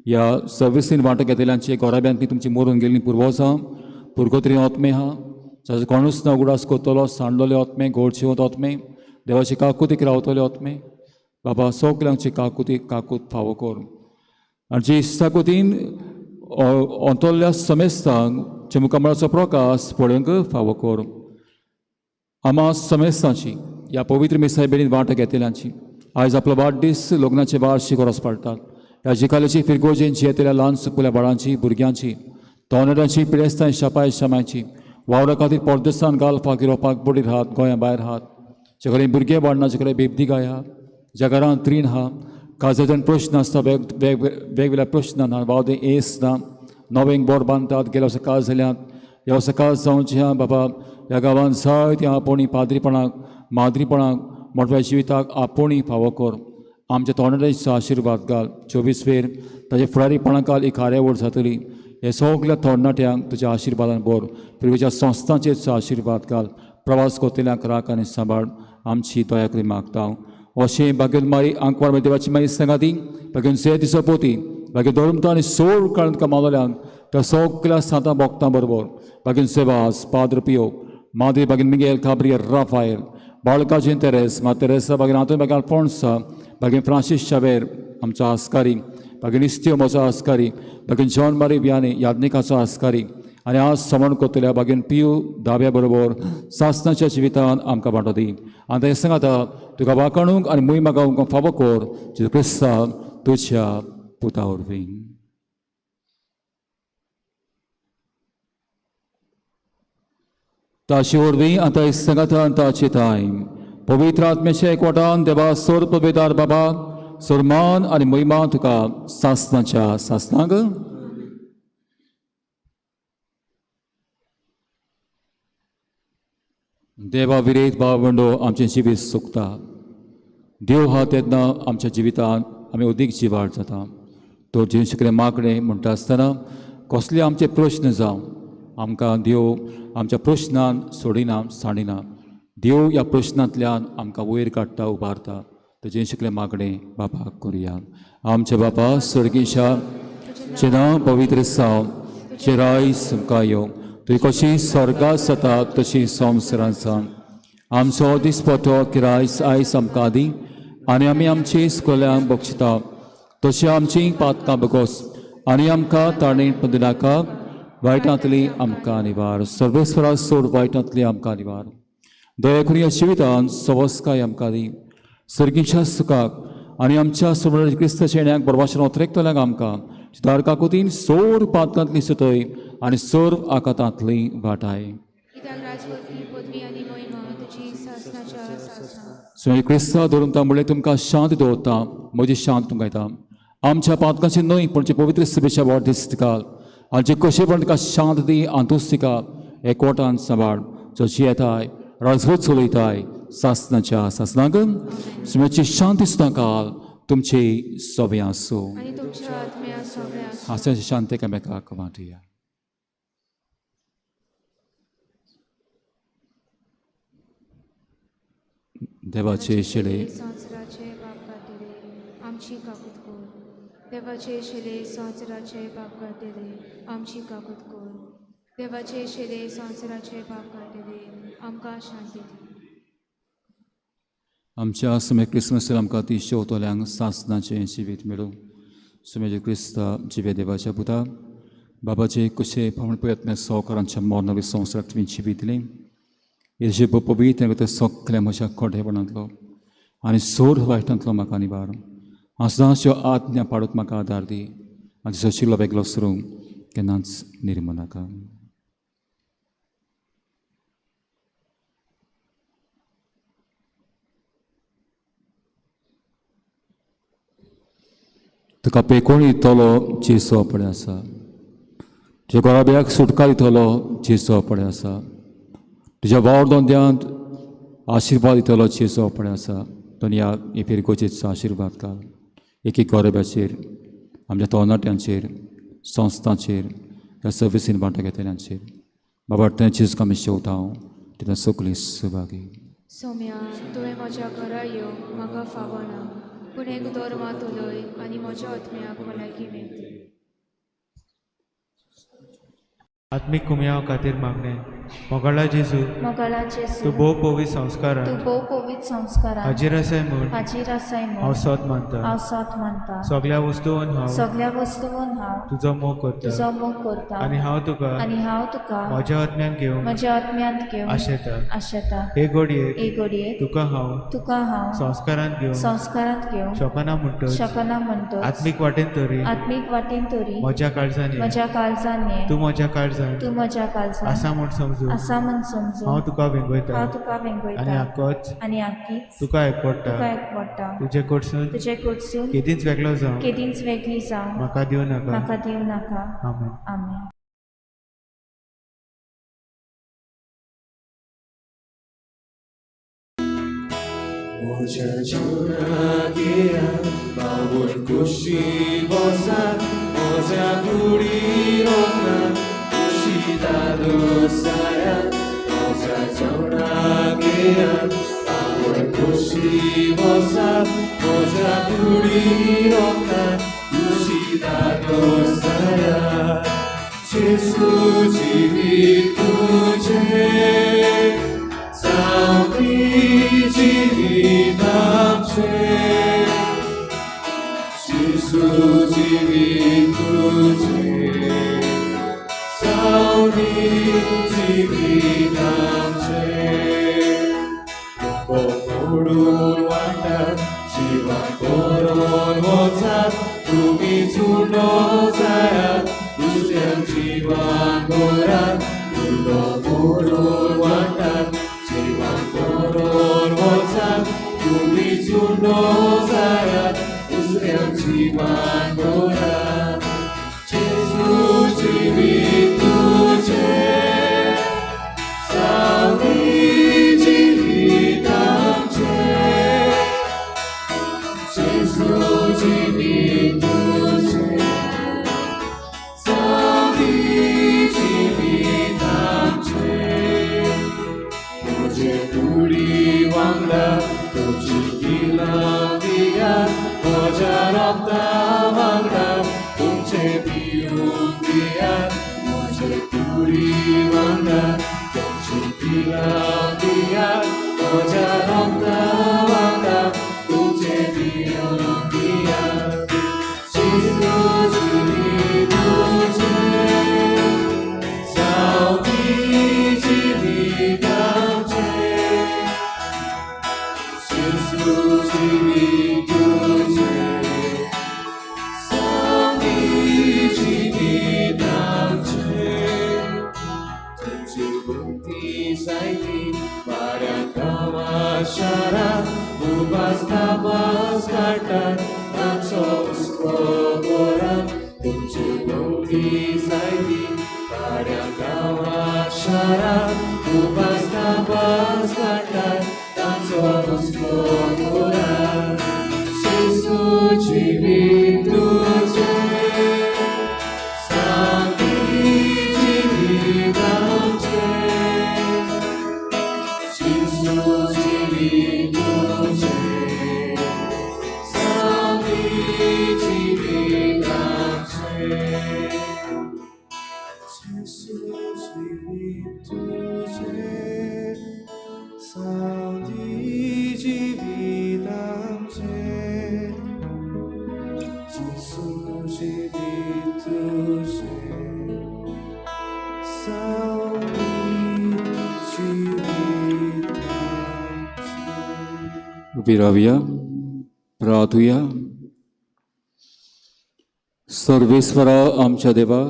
ह्या सर्विसीन वांटो घेतल्यांची गोराब्यांतलीं तुमची मरून गेल्लीं पुर्वजां पुर्गोत्री ओतमे आहा, जाचो कोणूच ना उगडास करतलो, सांडलोले ओतमे, गोडशिवत ओतमे, देवाची काकुतीक रावतले ओतमे, बाबा सगल्यांची काकुतीक काकूत फावो कर. आनी जी इस्ताकुतीन अंतरल्या समेस्तांक चिमकमळाचो प्रकाश पळोवंक फावो कर. आमा समेस्तांची ह्या पवित्र मिसाय बेडीन वांटो घेतल्यांची आयज आपलो वाडदीस लग्नाचे वार्षिक रोस पाडटात. ह्या जिकाल्याची फिरगोजेन जियेतल्या ल्हान सुपुल्या बाळांची भुरग्यांची तोंडाची पिडेस्तां शापाय शामायची वावरा खातीर परदेसान गाल फाक रोवपाक बोडीर हात गोंया भायर हात, जे कडेन भुरगे वाडना, जे कडेन बेबदी गाय आहा, ज्या घरांत रीण आहा, काजाच्यान प्रश्न आसता, वेग वेगवेगळ्या प्रश्न ना, वावदें एस ना, नवेंक बोर बांदतात, गेल्या वर्सा काज जाल्यात, ह्या वर्सा काज जावचें आहा बाबा. ह्या गांवांत जायतीं आपोवणी पाद्रीपणाक माद्रीपणाक मोटव्या जिविताक आपोवणी फावो कर. आमच्या तोंडाचो आशिर्वाद घाल. 24 वेर ताच्या फुडारीपणाकाल एक कार्यावळ जातली. हे सगल्या तरणाट्यांक तुज्या आशिर्वादान भर. पुर्वेच्या संस्थांचेर तुजो आशिर्वाद घाल. प्रवास करतल्यांक राख आनी सांबाळ. आमची दया करी मागता. अशें बागेल मारी आंकवार देवाची मागीर सांगाती बागेन से दिसो पोती बागेन धर्मता आनी सोड काळांत कमावल्यान त्या सगल्या सांतां भोगतां बरोबर बागेन सेवास पाद्र पियो माद्री बागेन मिगेल काब्रियल राफायल बाळकाजीन तेरेस मा तेरेसा बागेन आंतोनी बागेन अल्फोन्सा बागेन फ्रांसीस शावेर आमचो आस्कारी बागेन इस्तियो म्हजो आस्कारी बागेन जॉन मारी बियानी याज्ञिकाचो आस्कारी आनी आज समण करतल्या बागेन पियू दाव्या बरोबर सासनाच्या जिवितान आमकां वांटो दी. आनी तें सांगाता तुका वाकाणूंक आनी मुय मागावंक फावो कर जेजू क्रिस्ता तुज्या पुता वरवीं. ताचे वरवीं आतां सांगाता ताचे ताय पवित्र आत्म्याच्या एकवटान देवा सोर पवेदार बाबा सोरमान आनी महिमा तुका सासनाच्या सासनाक. देवा विरेत भावंडो आमचें जिवीत सुकता. देव हा तेन्ना आमच्या जिवितांत आमी अदीक जिवाळ जाता. तो जिनस कडेन मागणें म्हणटा आसतना कसले आमचे प्रश्न जावं आमकां देव आमच्या प्रश्नान सोडिना सांडिना. देव ह्या प्रश्नांतल्यान आमकां वयर काडटा उबारता. तुजें शिकलें मागणें बापाक करुया. आमच्या बापा स्वर्गीच्या तुजें नांव पवित्र जावं, तुजें राय तुमकां येवं, तुवें कशी स्वर्गांत जाता तशी संवसारांत जावं. आमचो दिसपटो किरायस आयज आमकां दी आनी आमी आमची स्कोल्यांक बक्षिता तशी आमची पातकां बगोस आनी आमकां ताणें पदिनाका वायटांतली आमकां निवार. सर्वेस्वरा सोड वायटांतली आमकां निवार. दया करून ह्या जिवितांत सवस्काय आमकां दी. सर्गीच्या सुखाक आनी आमच्या सुमराज क्रिस्ताच्या येण्याक बरवाशन ओतरेकतल्यांक आमकां दार काकुतीन सोर पातकांतली सुतय आनी सोर आकातांतली वाटाय. कित्याक राजवटी पदवी आनी महिमा तुजी सासणाक. स्वामी क्रिस्ता धरून ता म्हणलें तुमकां शांत दवरता, म्हजी शांत तुमकां दिता. आमच्या पातकांची न्हय पूण जे पवित्र सभेच्या वाट दिसता आनी जे कशें पण तुका शांत दी आनी तूंच तिका एकवटान सांबाळ, जो जियेताय राजवत चलयताय सासनाच्या सासनाक. स्वामीची शांती सुद्दां काल तुमची सगळें आसूं. आनी तुमच्या आत्म्या सगळें आसूं. हांशाची शांती एकामेकाक वांटया. देवाचे शिले संवसाराचे पाप काडटले आमची काकूत कर. देवाचे शिले संवसाराचे पाप काडटले आमची काकूत कर. देवाचे शिले संवसाराचे पाप काडटले आमकां शांती दी. आमच्या सुमे क्रिसमस आमकां ती शेवतल्यांक सासनाचें जिवीत मेळूं. सुमेज क्रिस्ता जिवे देवाच्या पुता बाबाचे कशे पावण प्रयत्न सावकारांच्या मरणावी संवसाराक तुमी जिवीत दिलें. हेजे पवित्र सगळ्या म्हज्या खोटेपणांतलो आनी सोर वायटांतलो म्हाका निवार. हांव सदांच ह्यो आज्ञा पाडूंक म्हाका आदार दी आनी सशिल्लो वेगळो सरूंक केन्नाच निर्मू नाका. तुका पेकोण दितलो जेजू पळय आसा, तुज्या गोराब्याक सुटका दितलो जेजू पळय आसा, तुज्या वावर धंद्यांत आशिर्वाद दितलो जेजू पळय आसा. दोन ह्या एफिरगोजेचो आशिर्वाद घाल एक एक गोरब्याचेर, आमच्या तरणाट्यांचेर, संस्थांचेर, ह्या सर्विसीन वांटो घेतल्यांचेर. बाबा तें जेजूक आमी शेवता हांव तितून सगळीं सहभागी. सोम्या, तुवें म्हज्या घरा येवंक म्हाका फावना, पूण एक दोर मात उलय आनी म्हज्या आत्म्याक भलायकी मेळटली. आत्मीक कुमयाव खातीर मागणें. मोगाळा जेजू, मोगाळा जेजू, तूं भोव पवित्र संस्कारान तूं भोव पवित्र संस्कारान हाजीर आसाय म्हूण हाजीर आसाय म्हूण हांव सत मानता. हांव सत मानता. सगळ्या वस्तून हांव सगळ्या वस्तून हांव तुजो मोग करता तुजो मोग करता आनी हांव तुका आनी हांव तुका म्हज्या आत्म्यान घेवंक म्हज्या आत्म्यांत घेवंक आशेता. आशेता. हे घडयेक हे घडयेक तुका हांव तुका हांव संस्कारांत घेवंक संस्कारांत घेवंक शकना म्हणटच शकना म्हणटच आत्मीक वाटेन तरी आत्मीक वाटेन तरी म्हज्या काळजान ये. म्हज्या काळजान ये. तूं म्हज्या काळजान तूं म्हज्या काळजान आसा म्हूण समजून आसा म्हूण समजून हांव तुका वेंगयता हांव तुका आनी वेंगयता आकोच आनी आकीच तुका एकवडटा. तुका एकवडटा. तुजे कडसून तुजे कडसून केदींच वेगळो जावं केदींच वेगळी जावं म्हाका दिवं नाका. म्हाका दिवं नाका. आमेन. आमेन. म्हज्या जिवनाक येया बावून खोशी बसा, म्हज्या कुडी रोखना खुशी दादोसाया. म्हज्या जेवणाक येया बावून खोशी बसा, म्हज्या कुडी रोखना खुशी दादोसाया. जेजू जिवीत तुजें जावपी जिवीत आमचें. जेजू जिवीत तुजें जावपी जिवीत आमचें. मोडून वाटात जिवान बरोवन वचात, तुमी चुडो जायात दुसऱ्यांक जिवान भरात. उंडो मोडून वाटात जिवान बरोवन वचात, तुमी चुडो जायात दुसऱ्यांक जिवान भरात. जेजू जिवीत तुजें जावपी जिवीत आमचें. जेजू जिवीत तुजें जावपी जिवीत आमचें. म्हजे कुडी वांगडा तुजी गिलां दियात, म्हज्या रोगता वांगडा तुमचें पिवूंक दियात. म्हजे कुडी वांगडा तुमची गिलां दियात, म्हज्या रोगता वांगडा तुमचें पिवूंक दियात. जेजू जिवीत तुजें जावपी जिवीत आमचें. जेजू जिवीत तुजें जावपी जिवीत आमचें. तुमची भक्ती जायती वाड्या गांवां शारां, उपास काडटात ताचो हुस्को करात. तुमचे भोंवती जायती पाड्या गांवात शारात, उपास तापास काडटात ताचो हुस्को करात. जेजू जिवीत तुजें, सांती जिवीत आमचें. जेजू जिवीत तुजें, सांती जिवीत आमचें. जेजू जिवीत तुजें, सांती जिवीत आमचें. जेजू जिवीत तुजें, सांती जिवीत आमचें. उबी रावया, प्रार्थुया. सर्वेस्वरा आमच्या देवा,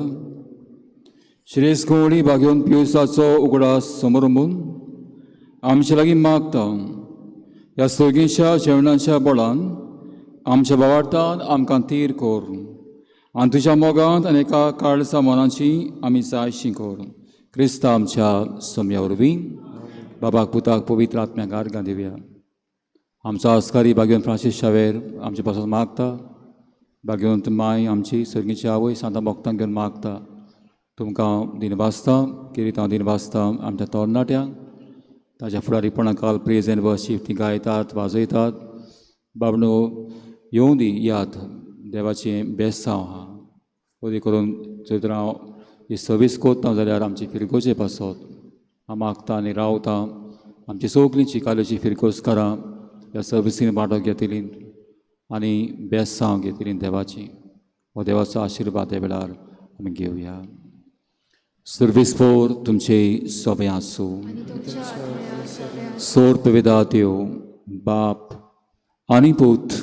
श्रेष्ठ गवळी भाग्योन पियुसाचो उगडास समरंबून आमच्या लागीं मागता, ह्या सर्गीच्या जेवणाच्या बळान आमच्या भावार्थान आमकां थीर कर आनी तुज्या मोगांत आनी एका काळजा मनाची आमी जायशी कर, क्रिस्ता आमच्या सोम्या वरवीं. बाबाक, पुताक, पवित्र आत्म्याक आर्गां दिवया. आमचो आस्कारी भाग्यवंत फ्रांसीस शावेर आमचे पासून मागता. भाग्यवंत माय आमची सर्गीची आवय सांता भक्तांक घेवन मागता. तुमकां दिनवासता, किरीत हांव दिनवासता आमच्या तरणाट्यांक ताच्या फुडारीपणा काल प्रेज एंड वर्शीप ती गायतात, वाजयतात. बाबणो, येवं दी याद देवाचें बेसांव आहा. वरी करून जर तर हांव ही सर्वीस कोत्ता जाल्यार आमची फिरगोजे पासत हांव मागता आनी रावता. आमची सगळीं चिकालेची फिरगोजकारां ह्या सर्विसीन वांटो घेतली आनी बेसांव घेतली देवाची. हो देवाचो आशिर्वाद ह्या वेळार आमी घेवया. सर्वीस फोर तुमचे सोबें आसूं. आनी तुमच्या आत्म्या सगळ्या. सोर पविदा देव बाप आनी पूत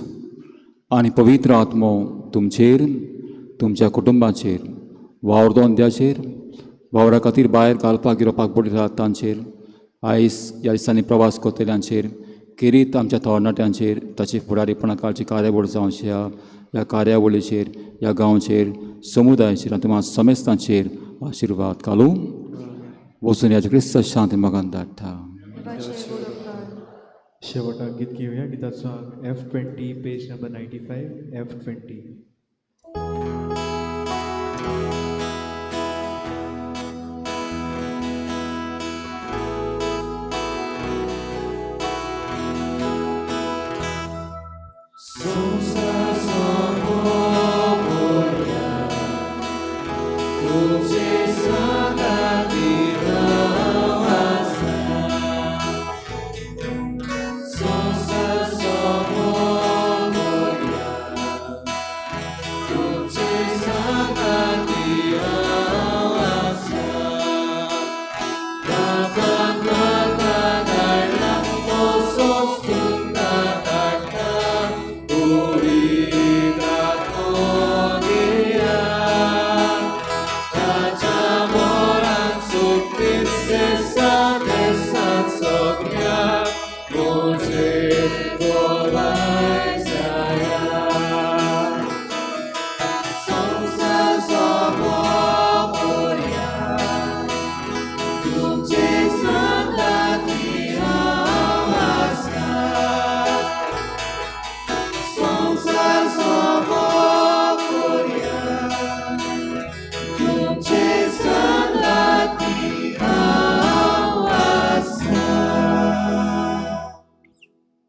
आनी पवित्र आत्मो तुमचेर, तुमच्या कुटुंबाचेर, वावर धंद्याचेर, वावरा खातीर भायर घालपाक गिरोवपाक बडयतात तांचेर, आयज ह्या दिसांनी प्रवास करतल्यांचेर, केरीत आमच्या तरणाट्यांचेर, ताची फुडारीपणा काळची कार्यावळ जावच्या ह्या कार्यावळीचेर, ह्या गांवचेर, समुदायाचेर आनी तुमकां समेस्तांचेर आशिर्वाद घालूं. वचून ह्या क्रिस्त शांती मोगान धाडटा. देवाचे व्हड उपकार. शेवटाक गीत घेवया. गिताचो F 20, page number 95, F 20.